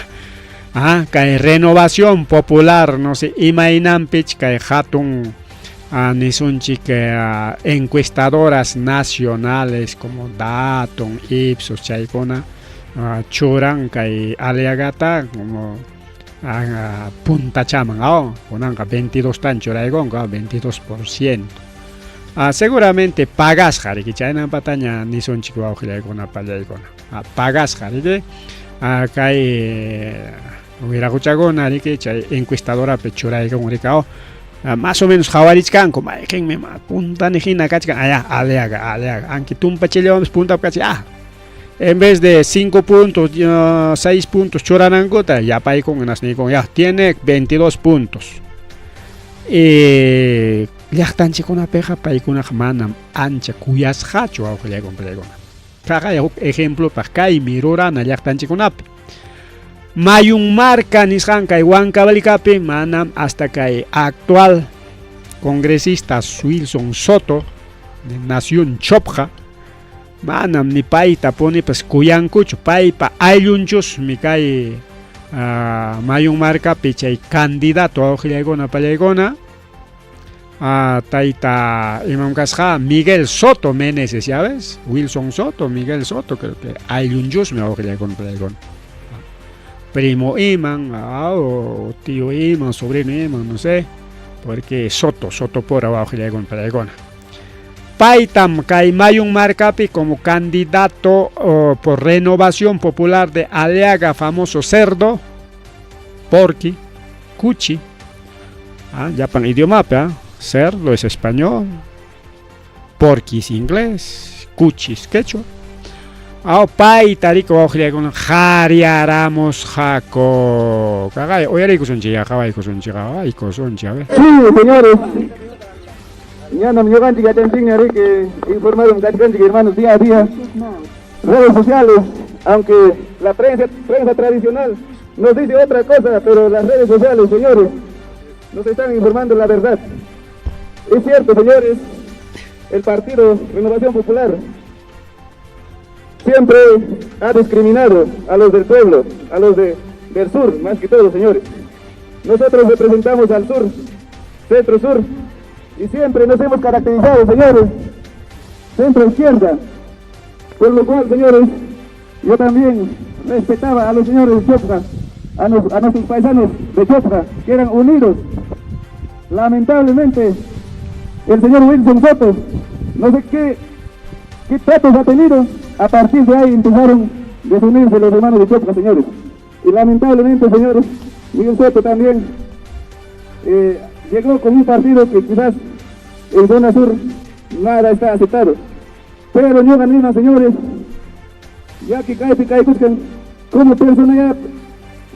Speaker 2: kay renovación popular no sé imaynanpich kay hatun nisunchik encuestadoras nacionales como Daton, Ipsos chaykuna churan kay Aliagata como puntachaman aw kunanqa 22 tan churaykunku 22%. Seguramente pagasqa riki chaynampataña nisunchik wawqillaykuna pallaykuna pagasqa riki kay wiraquchakuna riki chay encuestadorapi churaykun riki aw más o menos qhawarichkanku mayqinmi puntani hina kachkan aya Aliaga Aliaga anki tumpachillawanpas puntapi kachkan en vez de 5 puntos, 6 puntos churanankuta, yapaykun hinasniykun ya tiene 22 puntos. Y llaqtanchikkunapiqa paykunaqa manam ancha kuyasqachu wawqillaykuna pallaykuna. Kaqaya huk ejemplopaq kaymi rurana llaqtanchikkunapi. Mayun marca nisqan kay Huancavelicapi manam hasta kay actual congresista Wilson Soto de Nación Chopja manam ni payta punipas kuyankuchu paypa ayllunchusmi kay Mayun marcapi chay candidato wawqillaykuna pallaykuna tayta imam kasqa Miguel Soto Meneses, ya ves, Wilson Soto, Miguel Soto, creo que ayllunchusmi wawqillaykuna pallaykuna. Primo iman, o tío iman, sobrino iman, no sé, porque Soto, Soto pura wawqillaykuna pallaykuna. Paytam kay Mayun marcapi como candidato por Renovación Popular de Aliaga, famoso cerdo, porqui, cuchi, llapan idiomapi, cerdo es español, porqui es inglés, cuchi es quechua. Payta riki wawqillaykuna qhariaramusqaku. Kaqay uyariykusunchik ya qhawaykusunchik qhawaykusunchik a ver.
Speaker 3: Sí, señores. Ñanam ñuqanchik yachanchikña riki informadom kachkanchik hermanos día a día. Redes sociales, aunque la prensa tradicional nos dice otra cosa, pero las redes sociales, señores, nos están informando la verdad. Es cierto, señores, el Partido Renovación Popular siempre ha discriminado a los del pueblo, a los del sur, más que todo, señores. Nosotros representamos al sur, centro-sur, y siempre nos hemos caracterizado, señores, centro-izquierda. Por lo cual, señores, yo también respetaba a los señores de Chopja, a nuestros paisanos de Chopja, que eran unidos. Lamentablemente, el señor Wilson Soto, no sé qué, qué tratos ha tenido, a partir de ahí empezaron a desunirse los hermanos de Chopca, señores. Y lamentablemente, señores, Miguel Soto también llegó con un partido que quizás en zona sur nada está aceptado. Pero ñuqa nima, señores, ya que kaypi kaykuchkan como persona ya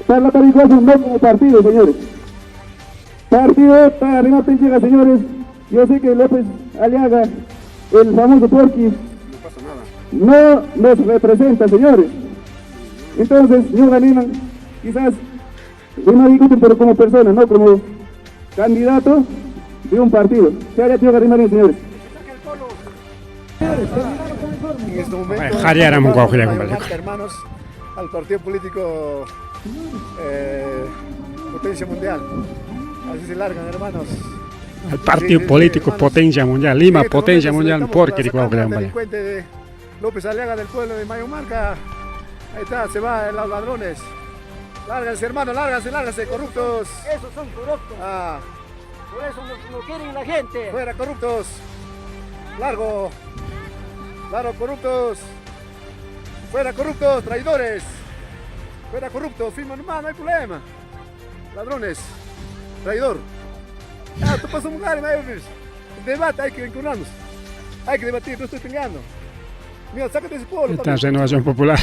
Speaker 3: parlaparikuasun, no como partido, señores. Partido para rimaptinchikqa, señores, yo sé que López Aliaga, el famoso Porky, no nos representa, señores. Entonces, ñuqa niman, quizás rimarikutin, pero como persona, no como candidato de un partido. Se ñuqa rimarin, señores.
Speaker 4: En este momento,
Speaker 2: Jariaramun wawqillakuna.
Speaker 4: marca, hermanos, al partido político Potencia Mundial. Así se largan, hermanos.
Speaker 2: Al partido
Speaker 4: Sí, sí,
Speaker 2: político
Speaker 4: hermanos.
Speaker 2: Potencia Mundial, Lima,
Speaker 4: En este
Speaker 2: Potencia
Speaker 4: momento
Speaker 2: Mundial,
Speaker 4: estamos
Speaker 2: porque
Speaker 4: sacando al
Speaker 2: wawqillakuna.
Speaker 4: delincuente de López Aliaga del pueblo de Mayumarca. Ahí está, se va los ladrones. Lárganse, hermano, lárganse, lárganse, corruptos.
Speaker 5: Esos son corruptos,
Speaker 4: Ah,
Speaker 5: por eso no, no quieren la gente.
Speaker 4: fuera, corruptos. Largo. Largo, corruptos. Fuera, corruptos, traidores. Fuera, corruptos, firma nomás, no hay problema. Ladrones. Traidor. Ah, tú pasas un lugar, debate, hay que vincularnos. Hay que debatir, no estoy peleando. Mira, sácate ese pueblo.
Speaker 2: Esta Renovación Popular.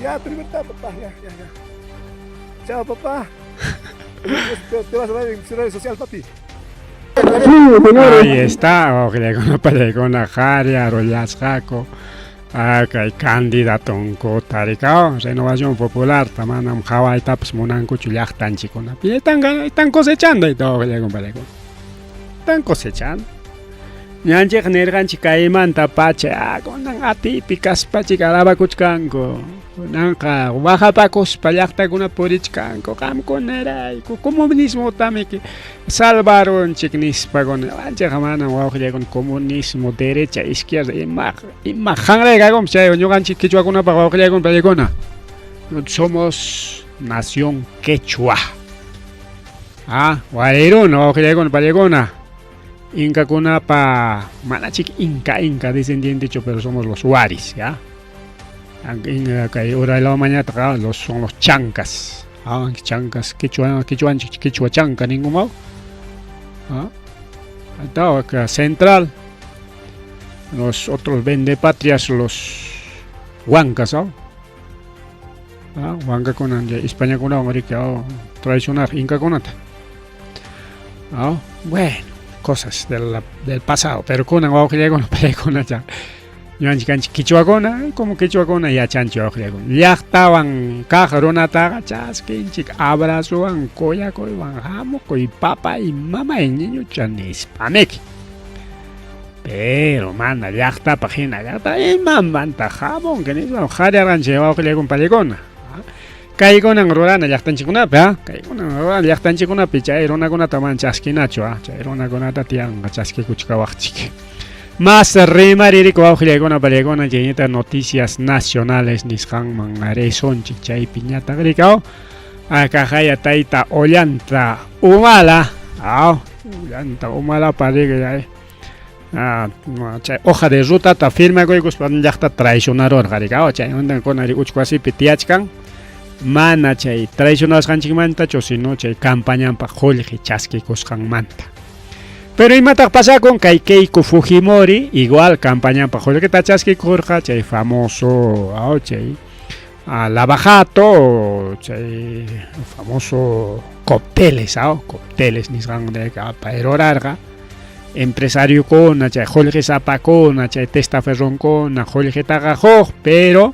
Speaker 4: Ya, tu libertad, papá, ya, ya, ya. Chao, papá. Te vas a ver en redes social, papi.
Speaker 3: Sí, señores.
Speaker 2: Ahí está, wawqillakuna pallaykuna haria rullasqaku kay candidatonkuta rikaw Renovación Popular manam qhawaytapas munankuchu llaqtanchikkunapi están, están cosechando ahí wawqillakuna pallaykuna están cosechando. Ñanchik nirqanchik kaymanta pacha kunan atipi kaspachik alabakuchkanku, kunanqa waqapakuspa llaqtakuna purichkanku qamkunarayku comunismotamiki salvarunchik nispa ñuqanchikqa manam wawqillaykuna comunismo derecha izquierda ima ima hanraykakunpas chay ñuqanchik quechuakunapaq wawqillaykuna pallaykuna. Somos nación quechua. Ah, warayruna wawqillaykuna pallaykuna. Inkakunapa manachik inca inca descendientechu, pero somos los waris, ¿ya? Kay uray lawmanñataq los son los chancas. Ah, chancas quechua quechuanchik quechua chanca ningumaw. Ah, está acá central. Los otros vendepatrias, los huancas, ¿no? Ah, huancakuna Españakunawan riki traicionar inkakunata. Ah, bueno, cosas del pasado, pero kunan wawqillaykuna pallaykuna ya ñuqanchik kanchik quichuakuna, como quichuakuna yachanchik wawqillaykuna llaqtawan kaq runataqa chaskinchik abrazowan kuyakuywan hamukuy papay mamay ñiñucha nispamiki. Pero mana llaqtapaq hina llaqta imamanta hamunki nispa qharirqanchik wawqillaykuna pallaykuna. Kaykunan rurana llaqtanchikkunapi, ah, kaykunan rurana llaqtanchikkunapi chay runakunata mana chaskinachu, ah, chay runakunata tiyanqa chaskikuchkawaqchik. Más rimaririku wawqillaykuna pallaykuna chayñata noticias nacionales nisqanman risunchik chaypi ñataq rikaw akaqaya tayta Ollanta Humala, aw, Ollanta Humalapa riki chay hoja de rutata firmakuykuspa llaqta traicionarurqa rikaw chaymanta kuna uchku wasipi tiyachkan mana chay traicionasqanchikmantachu sino chay campañanpaq qullqi chaskikusqanmanta. Pero imataq pasakun kay Keiko Fujimori igual campañanpaq qullqita chaskikurqa chay famoso chay lavajato chay famoso cócteles, cócteles nisqan payrurarqa empresariokuna chay qullqisapakuna chay testaferronkuna qullqitaqa huq pero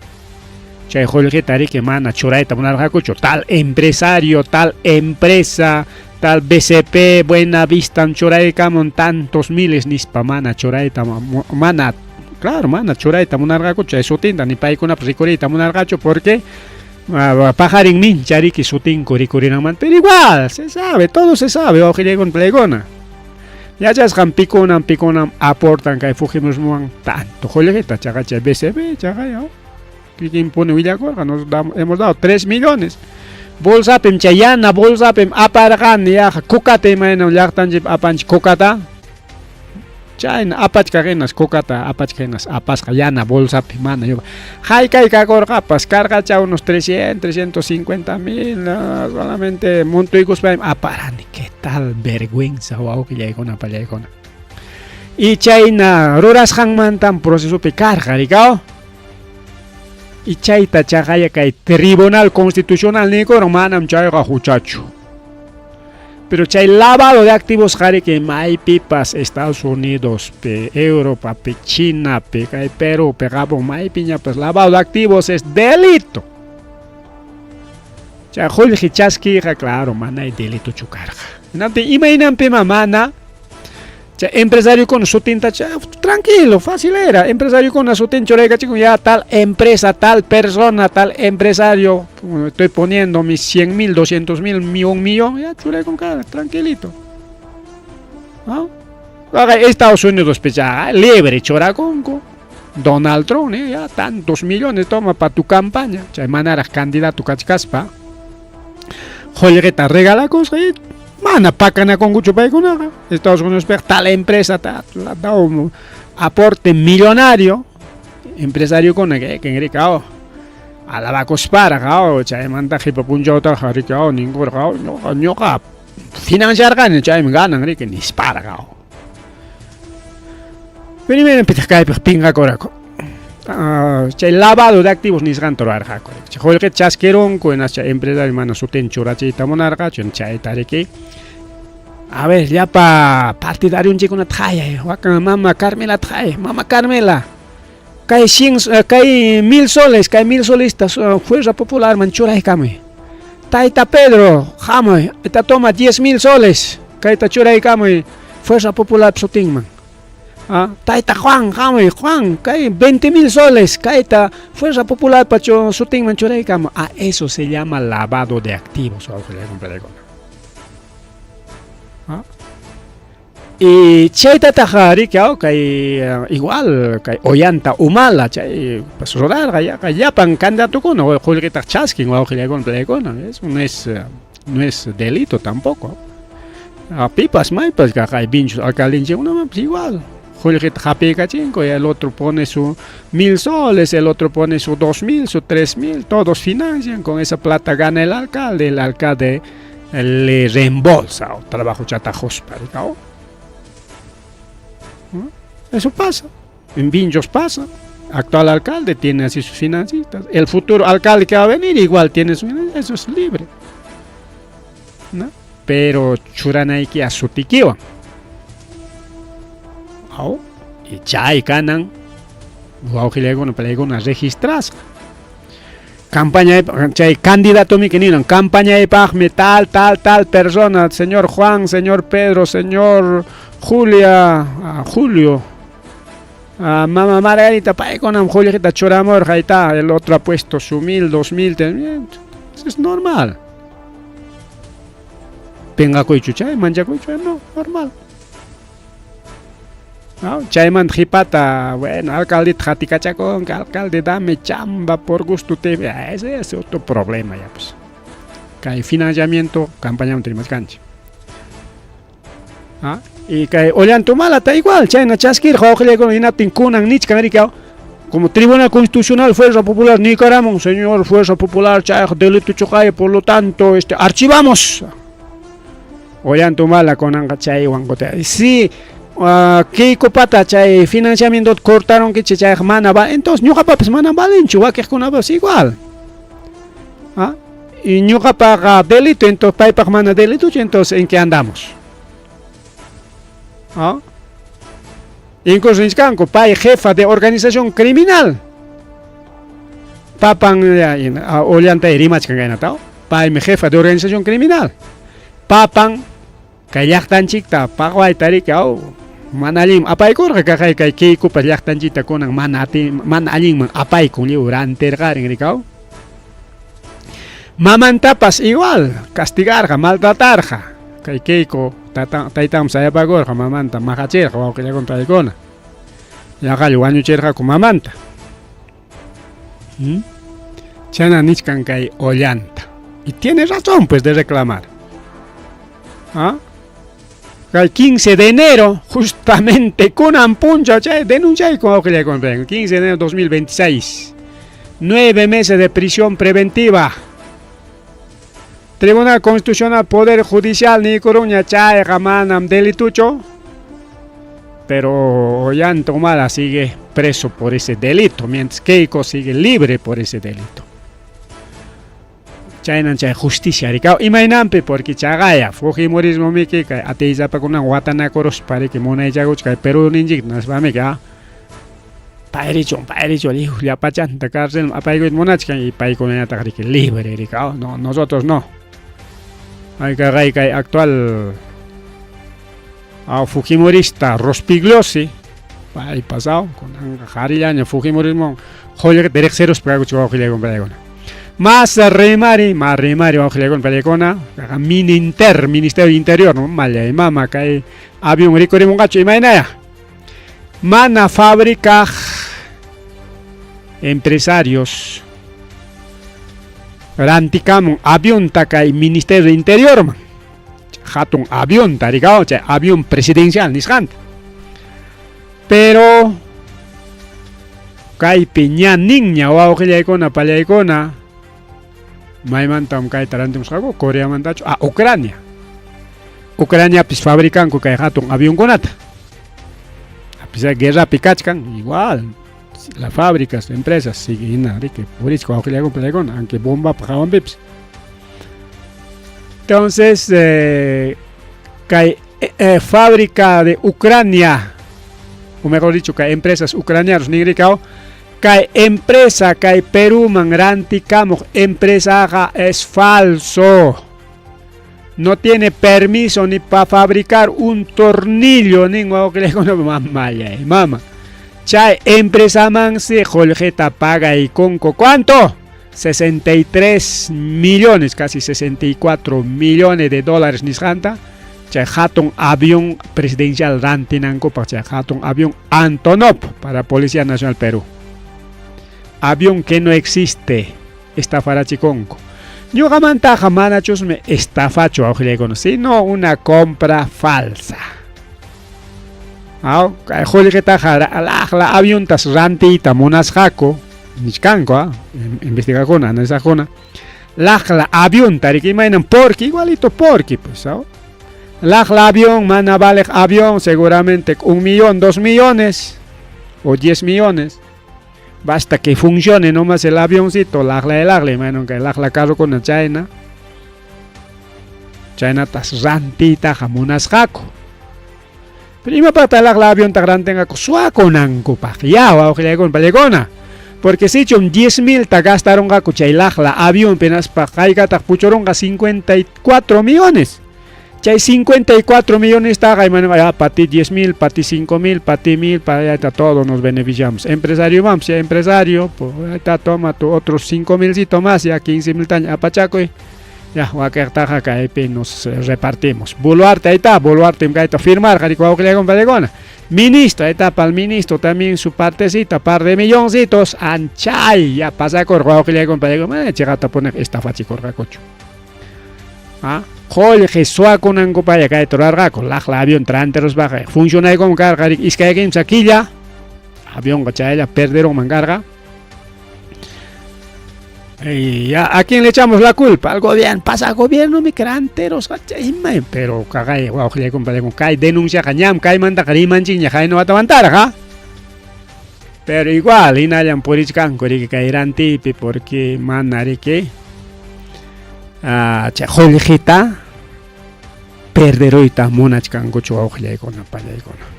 Speaker 2: chay qullqita riki mana churayta munarqakuchu tal empresario, tal empresa, tal BCP, Buena Vista churaykamun tantos miles nispa mana churayta mana, claro, mana churayta munarqakuchu chay sutinta ni paykunapas rikuriyta munarqachu porque paqarin mincha riki sutinku rikurinanmanta, pero igual, se sabe, todo se sabe, wawqillaykuna pallaykuna. Yachasqan pikunam pikunam aportan kay Fujimorismowan tanto qullqita chaqa chay BCP chaqay kikinpuni willakurqa nos hemos dado 3 millones. Bolsapim chay yana bolsapim aparqani yaqa kukata imaynam llaqtanchikpi apanchik kukata. Chayna apachkaq hinas kukata apachkaq hinas apasqa yana bolsapi mana yupa. Haykay kakurqapas karqacha unos 300, 350 mil solamente montuykuspaymi aparani. ¿Qué tal vergüenza wawqillaykuna pallaykuna? Y chayna rurasqanmantam procesopi karqa, rikaw. Y chayta chaqaya kay Tribunal Constitucional niykurun manam chayqa huchachu. Pero chay lavado de activos qariki maypipas Estados Unidospi, Europapi, Chinapi, kay Perúpi, Japón, maypiñapas lavado de activos es delito. Chay qullqi chaskiyqa, claro, manay delitochu karqa. Hinaptin imaynanpima mana chay empresariokuna sutinta tranquilo, fácil era. Empresariokuna sutin churaykachikun ya tal empresa, tal persona, tal empresario, estoy poniendo mis 100 mil, 200 mil, un millón, ya churaykun cara, tranquilito. ¿No? Estados Unidos pues ya libre churakunku. Donald Trump, ya tantos millones toma pa tu campaña. Chay manaraq candidato kachkaspa. Qullqita regalakusqa y mana pakanakunkuchu paykunaqa. Estados Unidos tal empresa ta, da un aporte millonario. Empresariokuna que rikao alabakusparaq chaymanta qipa punchawtaqa rikao ninkurqa ñuqa ñuqa financiarqani chaymi ganan riki nisparaq. Pero imaynanpitaq kaypiq pinqakurqaku. Chay lavado de activos nisqanta rurarqaku. Chay qullqita chaskirunku hinaspa chay empresario mana sutin churachiyta munarqachu chayta riki. A ver, llapa partidarionchikkunata qhayay, wakan mama Carmela qhayay, mama Carmela. Kay 100, kay 1000 soles, kay 1000 solista Fuerza Popularman churaykamuy. Tayta Pedro, hamuy, ita toma 10,000 soles, kayta churaykamuy Fuerza Popular sutinman. Tayta Juan, hamuy, Juan, kay 20,000 soles, kayta Fuerza Popular pa sutinman churaykamuy. Ah, eso se llama lavado de activos. ¿Ah? Y chaytataqa riki kay igual kay Ollanta Humala chay pues rurarqa yaqa llapan candidatokuna qullqitaq chaskin wawqillaykuna palaykuna, eso no es delito tampoco. Pipas maypas kay Vinchos alcaldenchikkunamanpas igual qullqita hapiykachinku y el otro pone su 1000 soles, el otro pone su 2000, su 3000, todos financian, con esa plata gana el alcalde le reembolsa o trabajo chatajospa. Eso pasa. En Vinchos pasa. Actual alcalde tiene así sus financistas. El futuro alcalde que va a venir igual tiene sus financistas. Eso es libre, ¿no? Pero churanayki a sutikiwan. Aw, y chay kanan wawqillaykuna palaykuna registrasqa. Campaña chay candidato mi que ninan campañaypaqmi tal tal tal persona, señor Juan, señor Pedro, señor Julia, Julio, mamá Margarita, paykunam qullqita churamurqa, ahí está, el otro ha puesto su 1000, 2000, eso es normal. Pinqakuychu chay, manchakuychu, no, normal. ¿No? Chaymanta qhipata, bueno, alcaldita qatikachakunqa, alcalde dame chamba por gusto te, ese es otro problema ya pues. Kay financiamiento campaña rimachkanchik. ¿Ah? Y kay Ollanta Humalata igual, chayna chaskirqa wawqillaykuna hinaptin kunan nichkan riki como Tribunal Constitucional Fuerza Popular nikaramun, señor Fuerza Popular chayqa delito chuqay, por lo tanto, archivamos. Ollanta Humala kunanqa chaywan kutin. Sí, Keikopata chay financiamiento cortaron que chayqa mana va, entonces ñuqapapas mana valenchu, wakiqkunapas igual. ¿Ah? Y ñuqapaqa delito, entonces paypaq mana delito, entonces ¿en qué andamos? ¿Ah? Incluso nichkanku pay jefa de organización criminal. Papan Ollanta rimachkan kaynata, paymi jefa de organización criminal. Papan kay llaqtanchikta paqwayta riki mana allinman apaykurqa kaqay kay Keikopas llaqtanchikta kunan mana ati mana allinman apaykun lliw rantirqarin rikaw. Mamantapas igual castigarqa, maltratarqa. Kay Keiko taytanman sayapakurqa mamanta maqachirqa wawqillakuna paykuna. Yaqalla wañuchirqaku mamanta. Chayna nichkan kay Ollanta. Y tiene razón pues de reclamar. ¿Ah? El 15 de enero, justamente kunan punchaw chay denunciayku wawqillaykuna 15 de enero 2026. 9 meses de prisión preventiva. Tribunal Constitucional Poder Judicial niykurunña chayqa manam delitucho, pero Ollanta Humala sigue preso por ese delito, mientras Keiko sigue libre por ese delito. Chaynan chay justicia rikaw imaynanpi porque chaqaya fujimorismo miki kay atiysapakunan watanakuruspa riki munaychakuch kay Perú ninchik naspamiki ah payrichun payrichun lliw llapachanta cárcel apaykuyta munachkan y paykunañataq riki libre rikaw no nosotros no aykaqay kay actual a fujimorista Rospigliosi pay pasao kunanqa qharillaña fujimorismo qullqita riqsiruspa kakuchik wawqillaykuna paykuna mas rimari mas rimari wawqillaykuna paykuna Mininter Ministerio Interior no mallay mama kay avión rikurimunqachu imaynaya mana fabricaq empresarios rantikamun avionta kay Ministerio de Interiorman hatun avionta rikaw chay avión presidencial nisqanta pero kaypi ña ninña wawqillaykuna pallaykuna maymantam kayta rantimusqaku Coreamantachu a Ucrania Ucraniapis fabricanku kay hatun avionkunata a pesar guerrapi kachkan igual las fábricas empresas siguen hina riki purichka wawqillaykuna pallaykuna aunque bombapa hawanpipis entonces kay fábrica de Ucrania o mejor dicho kay empresas ucranianos ninrikaw kay empresa kay Perúman rantikamuq empresaqa es falso no tiene permiso ni para fabricar un tornillo nin wawqillaykuna mamallay mama chay empresamansi qullqita pagaykunku ¿cuánto? 63 millones, casi 64 millones de dólares nisqanta chay hatun avión presidencial rantinankupaq chay hatun avión Antonov para Policía Nacional Perú. Avión que no existe, estafarachikunku. Ñuqamantaqa manachusmi estafachu wawqillaykuna, sino una compra falsa. Aw, kay qullqitaqa laqla aviontas rantiyta munasqaku, nichkanku, ah, investigakuna, analizaqkuna. Laqla avionta riki imaynam porque igualito porque pues, aw. Laqla avión, mana valeq avión, seguramente 1 millón, 2 millones o 10 millones. Basta que funcione nomás el avioncito, laqla laqla, imaynam kay laqla carrokuna chayna. Chaynatas rantiytaqa munasqaku. Pero imapaqtaq laqla avionta rantinqaku suwakunankupaq. Ya, wawqillaykuna, pallaykuna. Porque sichum 10 milta gastarunqaku chay laqla avión hinaspa haykataq puchurunqa 54 millones. Chay 54 millones taqa imaynam ya pa ti 10 mil, pa ti 5 mil, pa ti mil, pa allá está todo nos beneficiamos. Empresario vamos, ya empresario, pues ahí está, toma tu otros 5 milcito más, ya 15 mil taña apachakuy. Ya, wakiqtaqa kaypi nos repartimos. Boluarte, ahí está, Boluarte kayta firmar, qhari wawqillaykuna, pallaykuna. Ministro, ahí está, para el ministro también su partecita, par de milloncitos, anchay, ya pasakur wawqillaykuna, pallaykuna, chiqata poner estafachikurqakuchu. Ah, qullqi suwakunankupalla kayta rurarqaku, laqla avión tranterospaqa funcionaykunman karqa riki iskay kimsa killa, avionqa chaylla perderunman karqa. Y ya, ¿a quién le echamos la culpa? Al gobierno, pasa gobierno, mi ranteros, pero kaqay wawqillaykuna, pallaykuna, kay denunciaqa ñam kaymantaqa rimanchikña hayna watamantaraq, ¿ah? Pero igual, hinallam purichkanku riki kay rantiypi porque mana riki chay qullqita perderuyta munachkankuchu wawqillaykuna, pallaykuna.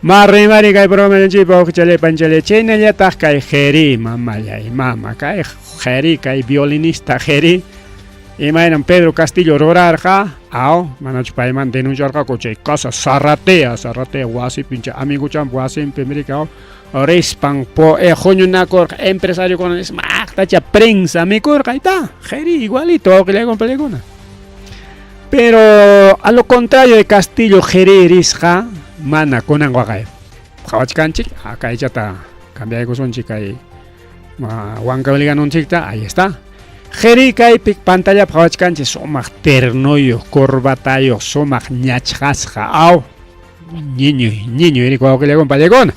Speaker 2: Marrimari kay programa wawqichalay panchalay chaynallataq kay Jeri mamallay mama kay Jeri kay violinista Jeri imaynam Pedro Castillo rurarqa aw manachu payman denunciarqaku chay casa Zarratea Zarratea wasipi chay amiguchampa wasinpi riki aw rispan po huñunakurqa empresariokuna maqtacha prensa mikurqa ahí está Jeri igualito wawqillaykuna pallaykuna. Pero a lo contrario de Castillo Jeri risqa mana kunan waqay qhawachkanchik kaychata cambiaykusunchik kay Huancavelicanunchikta ahí está. Qiri kaypi pantallapi qhawachkanchik sumaq ternoyuq, corbatayuq, sumaq ñachqasqa, aw ñiñuy, ñiñuy riki wawqillakuna pallakuna.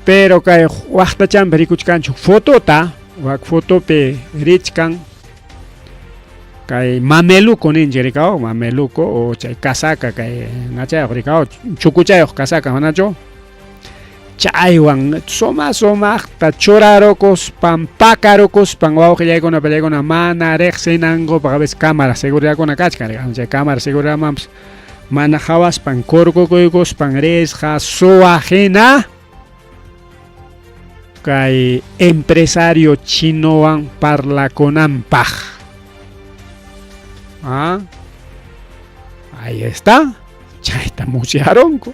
Speaker 2: Pero kay waqtachanpi rikuchkanchik fotota, wak fotopi richkan kay mameluco ninchik rikaw, mameluco o chay casaca kay nachayuq rikaw, chukuchayuq casaca manachu? Chaywan suma sumaqta churarukuspan pakarukuspan wawqillaykuna pallaykuna mana riqsinankupaq a veces cámara seguridadkuna kachkan chay cámara seguridadmanpas mana qhawaspan kurkukuykuspan risqa suwa hina kay empresario chinowan parlakunanpaq. Ah, ahí está. Chayta musyarunku.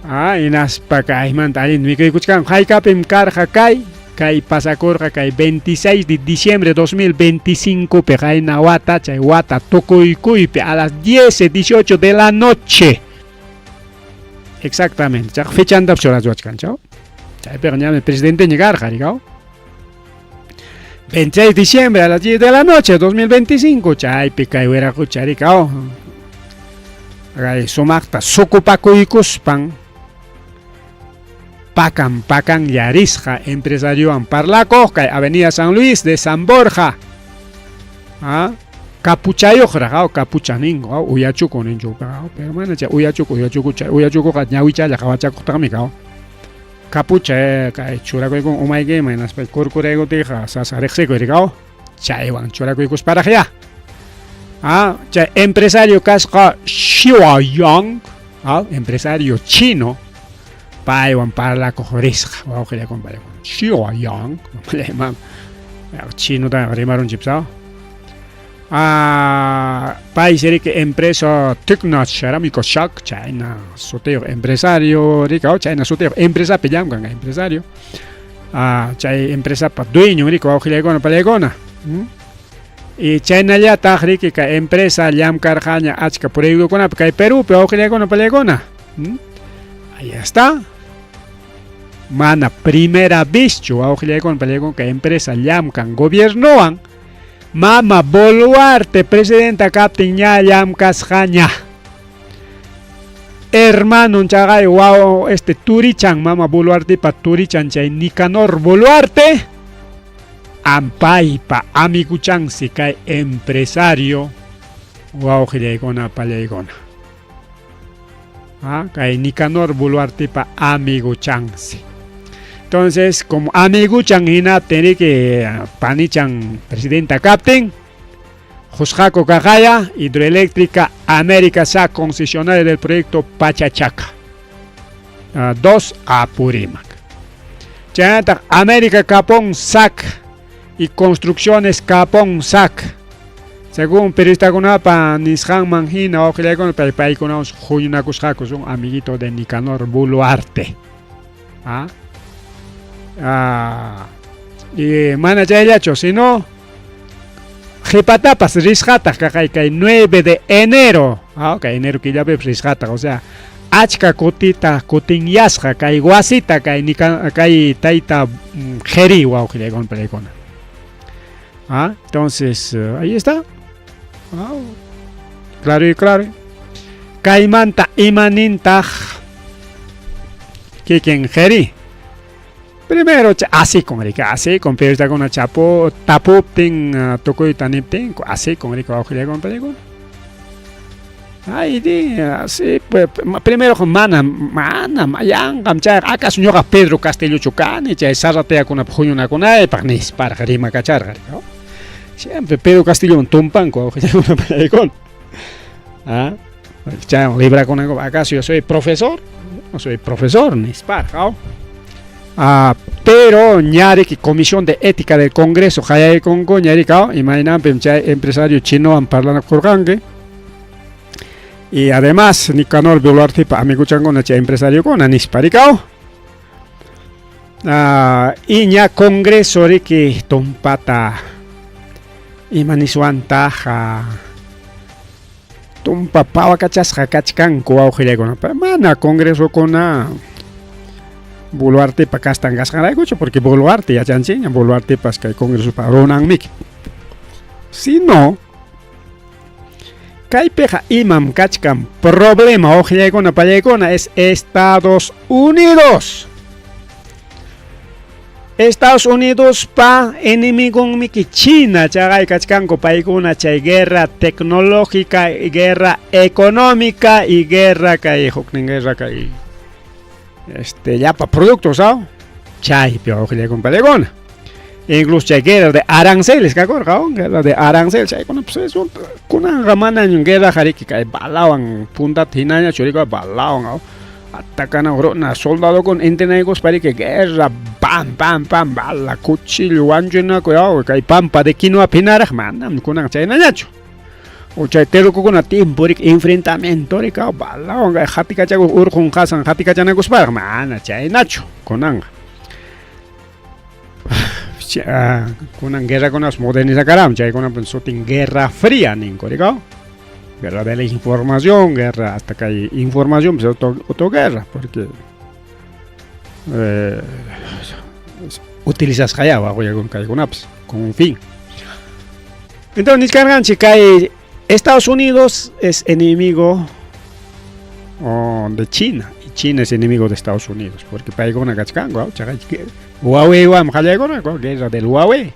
Speaker 2: Ah, hinaspa kaymanta allin mikuykuchkanku. Haykapim karqa kay? Kay pasakurqa kay 26 de diciembre 2025 pi qayna wata, chay wata tukuykuypi a las 10:18 de la noche. Exactamente, chaq fechantapas churachiwachkan chaw. Chaypiqa ñami presidenteña karqa, rikaw. 26 de diciembre a las 10 de la noche 2025 chaypi kay wiraqucha rikaw. Kay sumaqta sukupakuykuspan pakan pakan yarisqa empresariowan parlakuq kay Avenida San Luis de San Borja. Ah, capuchayuqraq, ah, capucha ninku, ah, uyachuku ninchu, ah, pero mana chay uyachuku, uyachuku, chay uyachukuqa ñawichalla qawachakuqtaqmi kaw. Capucha kay churakuykun umaykiman hinaspa kurkuraykutiqa sasa riqsikuy rikaw, chaywan churakuykusparaq ya. Ah, chay empresario kasqa Xiao Yang, ah, empresario chino, paywan parlakuq risqa wawqillakuna paywan. Xiao Yang, mamá, chinotaqa rimarunchik ah. Ah, pay riki empresa Tecno Cerámico Shock, chayna sutiyuq empresario rika, chayna sutiyuq empresapi llamkan empresario. Ah, chay empresapa dueño rika wawqillaykuna pallaykuna. Y chaynallataq riki kay empresa llamkarqaña achka proyectokunapi kay Perúpi wawqillaykuna pallaykuna. Ahí está. Mana primera vezchu wawqillaykuna pallaykuna kay empresa llamkan gobiernowan. Mama Boluarte presidenta kaptin ña llamkasqaña. Hermano chaqay waw este turichan mama Boluartepa turichan chay Nicanor Boluarte ampaypa amiguchansi kay empresario wawqillaykuna pallaykuna. Ah, kay Nicanor Boluartepa amiguchansi. Entonces, como amiguchan hinaptin riki panichan presidenta kaptin, Jusqaku kaqaya Hidroeléctrica América SA concesionaria del proyecto Pachachaca. 2 Apurímac. Chaynataq América Capón SAC y Construcciones Capón SAC. Según periodistakunapa nisqanman hina wawqillaykuna pay paykunawan huñunakusqaku son amiguito de Nicanor Boluarte. Ah, ah, y mana chayllachu, sino qhipatapas risqataq kaqay kay 9 de enero, ah, kay enero killapipas risqataq, o sea, achka kutita kutinyasqa kay wasita kay nika, kay tayta Jeri wawqillaykuna pallaykuna. Ah, entonces ahí está. Ah, claro y claro. Kaymanta imanintaq kikin Jeri. Primero así con rika, así con periodistakuna chapu tapuptin tukuyta niptin, así con rika wawqillaykuna pallaykuna. Ay, di, así, pues, primero mana, mana, yanqam chayqa, acaso ñuqa Pedro Castillochu kani, chay Zarrateakunapa huñunakunaypaq nisparaq rimakacharqa, ¿no? Siempre Pedro Castilloman tumpanku wawqillaykuna pallaykuna. Ah, chaywan librakunanku, acaso yo soy profesor? No soy profesor, nisparaq, ¿no? Ah, pero ñariki Comisión de Ética del Congreso qayaykunku ñarika, imaynanpim chay empresario chinowan parlanakurqanki. Y además Nicanor Boluartepa amiguchankuna chay empresariokuna nispa rikaw. Ah, y ña Congreso riki tumpata ima niswantaq tumpa pawakachasqa kachkanku wawqillaykuna, mana Congresokuna Boluartepa kastan kasqanraykuchu, porque Boluarte yachanchikña, Boluartepas kay Congresopa runanmiki. Sino kaypiqa imam kachkan problema uqllaykuna pallaykuna es Estados Unidos. Estados Unidospa enemigonmiki China chaqay kachkanku paykuna chay guerra tecnológica, guerra económica y guerra kay huknin guerra kay este llapa productos, ¿ah? Chaypi uqllaykun pallaykuna. Incluso chay guerra de aranceles kakurqa, guerra de aranceles chaykuna pues eso kunanqa manaña guerra hariki kay balawan puntata hinañachu rika balawan, atakana runa soldadokuna entrenaykuspa riki guerra pam pam pam bala cuchillo wanchinaku kay pampa de quinoapi hinaraq manam kunanqa chaynañachu. O chay terrukukuna tiempo riki enfrentamiento rika balawan kay hatikachakuq urqun qasan hatikachanakusparaq mana chaynachu kunanqa. Kunan guerrakunapas modernizakaram chaykunapim sutin guerra fría ninku rika. Guerra de la información, guerra hasta kay información pues otro guerra porque utilizasqaya waquyakun kaykunapas con un fin. Entonces nichkarqanchik kay Estados Unidos es enemigo de China y China es enemigo de Estados Unidos porque paykuna kachkanku chaqay Huaweiwan qallaykurqaku guerra del Huawei.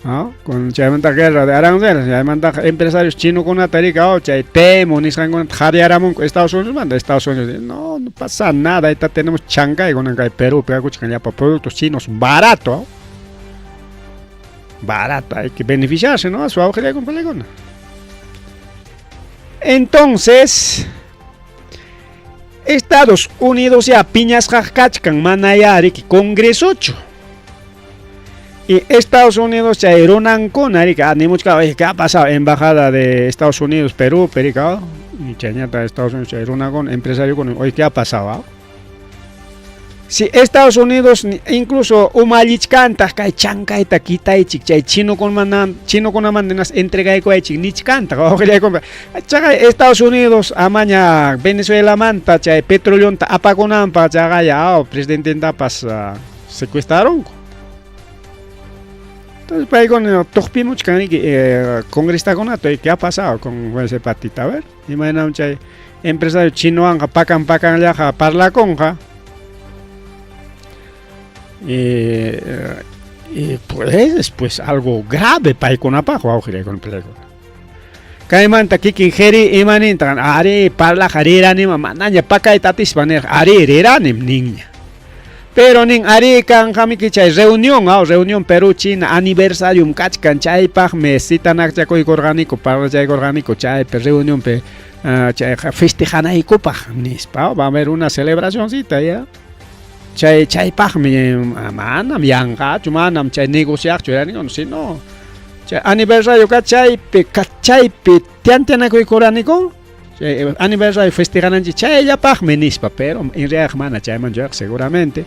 Speaker 2: ¿No? Con chaymanta guerra de aranceles, chaymanta empresarios chinokunata rika, chay Temu nisqankunata qhariyaramunku Estados Unidos manda Estados Unidos, no, no pasa nada, ahí tenemos chancay kunan kay Perú, pegakuchkan llapa productos chinos barato, barato, hay que beneficiarse, ¿no? A su auge de. Entonces, Estados Unidos ya piñasqa kachkan manaya riki Congresochu. Y Estados Unidos chay runankuna riki nimuchka, oye, ¿qué ha pasado? Embajada de Estados Unidos, Perú, perica, y chayñata Estados Unidos chay runakuna, empresariokuna, oye, ¿qué ha pasado? Si Estados Unidos incluso umallichkantaq kay chankayta kitaychik chay chinokunaman nas entregaykuwaychik nichkantaq wawqillaykunpa chaqay Estados Unidos amaña Venezuelamanta chay petroleonta apakunanpaq chaqaya presidententapas secuestraronku. Entonces paykuna tuqpimuchkan riki congresistakunata, ¿qué ha pasado con ese patita? A ver, imaynam chay empresario chinowanqa pakan pakanllaqa parlakunqa. Y pues algo grave paykunapaq wawqillaykuna pallaykuna. Kaymanta kikin Jeri imanintan ari parlaq riranima manaña pakayta atispa nirqa ari riranim ninña. Pero nin ari kanqamiki chay reunión, reunión Perú China aniversarium kachkan chaypaqmi citanakchakuykurqaniku parlachaykurqaniku chaypi reunionpi chayqa festejanaykupaq nispa, va a haber una celebracioncita ya. Chay chaypaqmi manam yanqachu manam chay negociaqchu riraniku sino chay aniversario ka chaypi chaypi tiantianakuykuraniku chay aniversario festejananchik chayllapaqmi nispa, pero en realidad mana chayman chayqa seguramente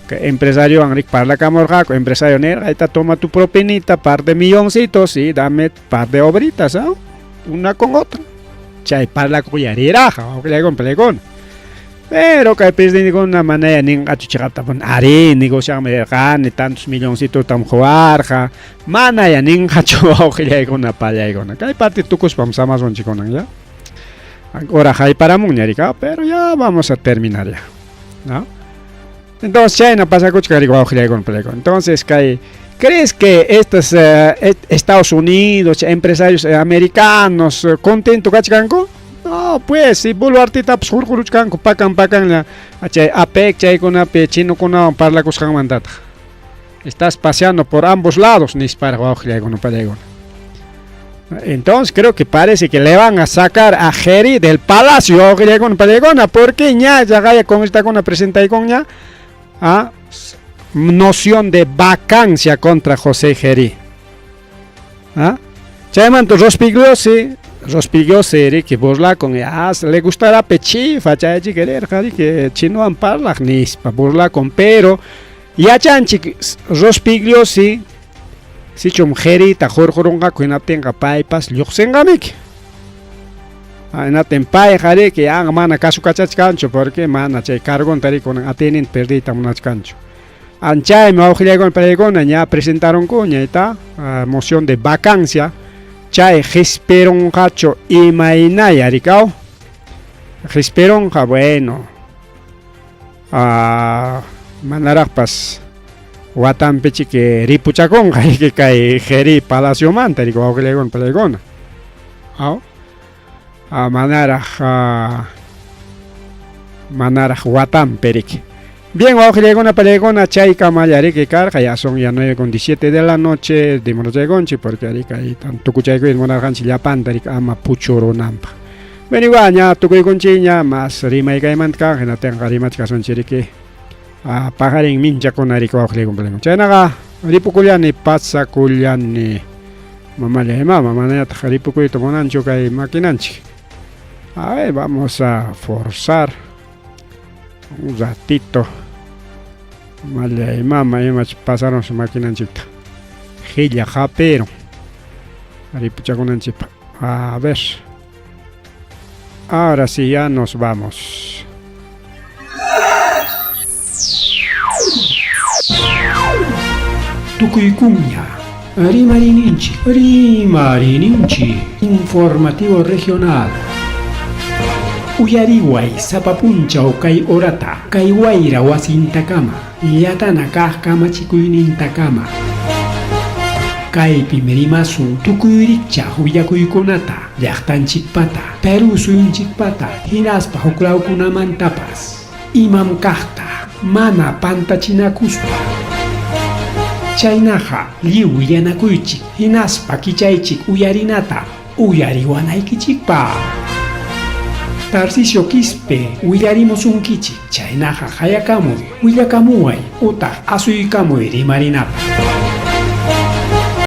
Speaker 2: que empresariowan riki parlakamurqaku empresario nirqa ahí toma tu propinita par de milloncitos y dame par de obritas, ¿ah? Una con otra chay parlakuq riraqa wawqillaykuna pallaykuna. Pero kay presidente manaya ninqachu chiqapta ari negociaqmi rirqani tantos milloncitotam quwarqa manaya ninqachu wawqillaykuna pallaykuna. Kay parte tukuspam samasunchik kunan ya. Ahora hayparamunña rika, pero ya vamos a terminar ya, ¿no? Entonces chayna pasakuchkan riki wawqillaykuna pallaykuna. Entonces kay ¿crees que estos Estados Unidos, empresarios americanos contento kachkanku? No, pues, si Boluartetapas hurquruchkanku pakan pakanlla chay APEC chaykunapi chinokunawan parlakusqanmantataq. Estás paseando por ambos lados nisparaq wawqillaykuna pallaykuna. Entonces creo que parece que le van a sacar a Jeri del palacio wawqillaykuna pallaykuna, porque ña chaqaya congresistakuna presentaykunña a noción de vacancia contra José Jeri. ¿Ah? Chaymanta Rospigliosi, Rospigliosi riki burlakun, ya le gustará pechifa chaychik rirqa riki chinowan parlaq nispa burlakun, pero yachanchik Rospigliosi sichum Jerita hurqurunqaku hinaptinqa paypas lluqsinqamiki. Hinaptin payqa riki yanqa mana kasukachachkanchu porque mana chay cargonta riki kunan atiyninta perdiyta munachkanchu. Anchaymi wawqillaykuna paykuna ña presentarunkuña ita moción de vacancia chay qispirunqachu imaynaya rikaw qispirunqa bueno manaraqpas watanpi chiki ripuchakunqa riki kay Jeri Palaciomanta riki wawqillaykuna paykuna aw manaraq manaraq watanpi riki. Bien, wawqillaykuna palaykuna chaykamalla riki karqa ya son ya 9 con 17 de la noche dimorachaykunchik porque ari kay tukuchaykuyta munarqanchik llapanta riki ama puchurunanpaq. Bueno, igual ña tukuykunchikña mas rimay kaymanta kanqa hinaptinqa rimachkasunchik riki paqarin minchakuna riki wawqillaykuna palaykuna. Chaynaqa ripukullani pasakullani mamalla imama manañataq ripukuyta munanchu kay maquinanchik. A ver, vamos a forzar un ratito. Malla imama imach pasaron su maquinanchikta. Qilla hapirun. Ripuchakunanchikpaq. A ver. Ahora sí ya nos vamos.
Speaker 1: Tukuykunña rimarininchik, rimarininchik, informativo regional. Uyariway sapa punchaw kay horata, kay wayra wasintakama, llatana kaq kamachikuynintakama. Kaypim rimasun tukuy rikchaq willakuykunata, llaqtanchikpata, Perú suyunchikpata, hinaspa huklawkunamantapas. Imam kaqta, mana pantachinakuspa. Chaynaqa lliw willanakuychik, hinaspa kichaychik uyarinata, uyariwanaykichikpaq. Tarcisio Quispe willarimusunkichik, chaynaqa qayakamuy, willakamuway utaq asuykamuy rimarinapaq.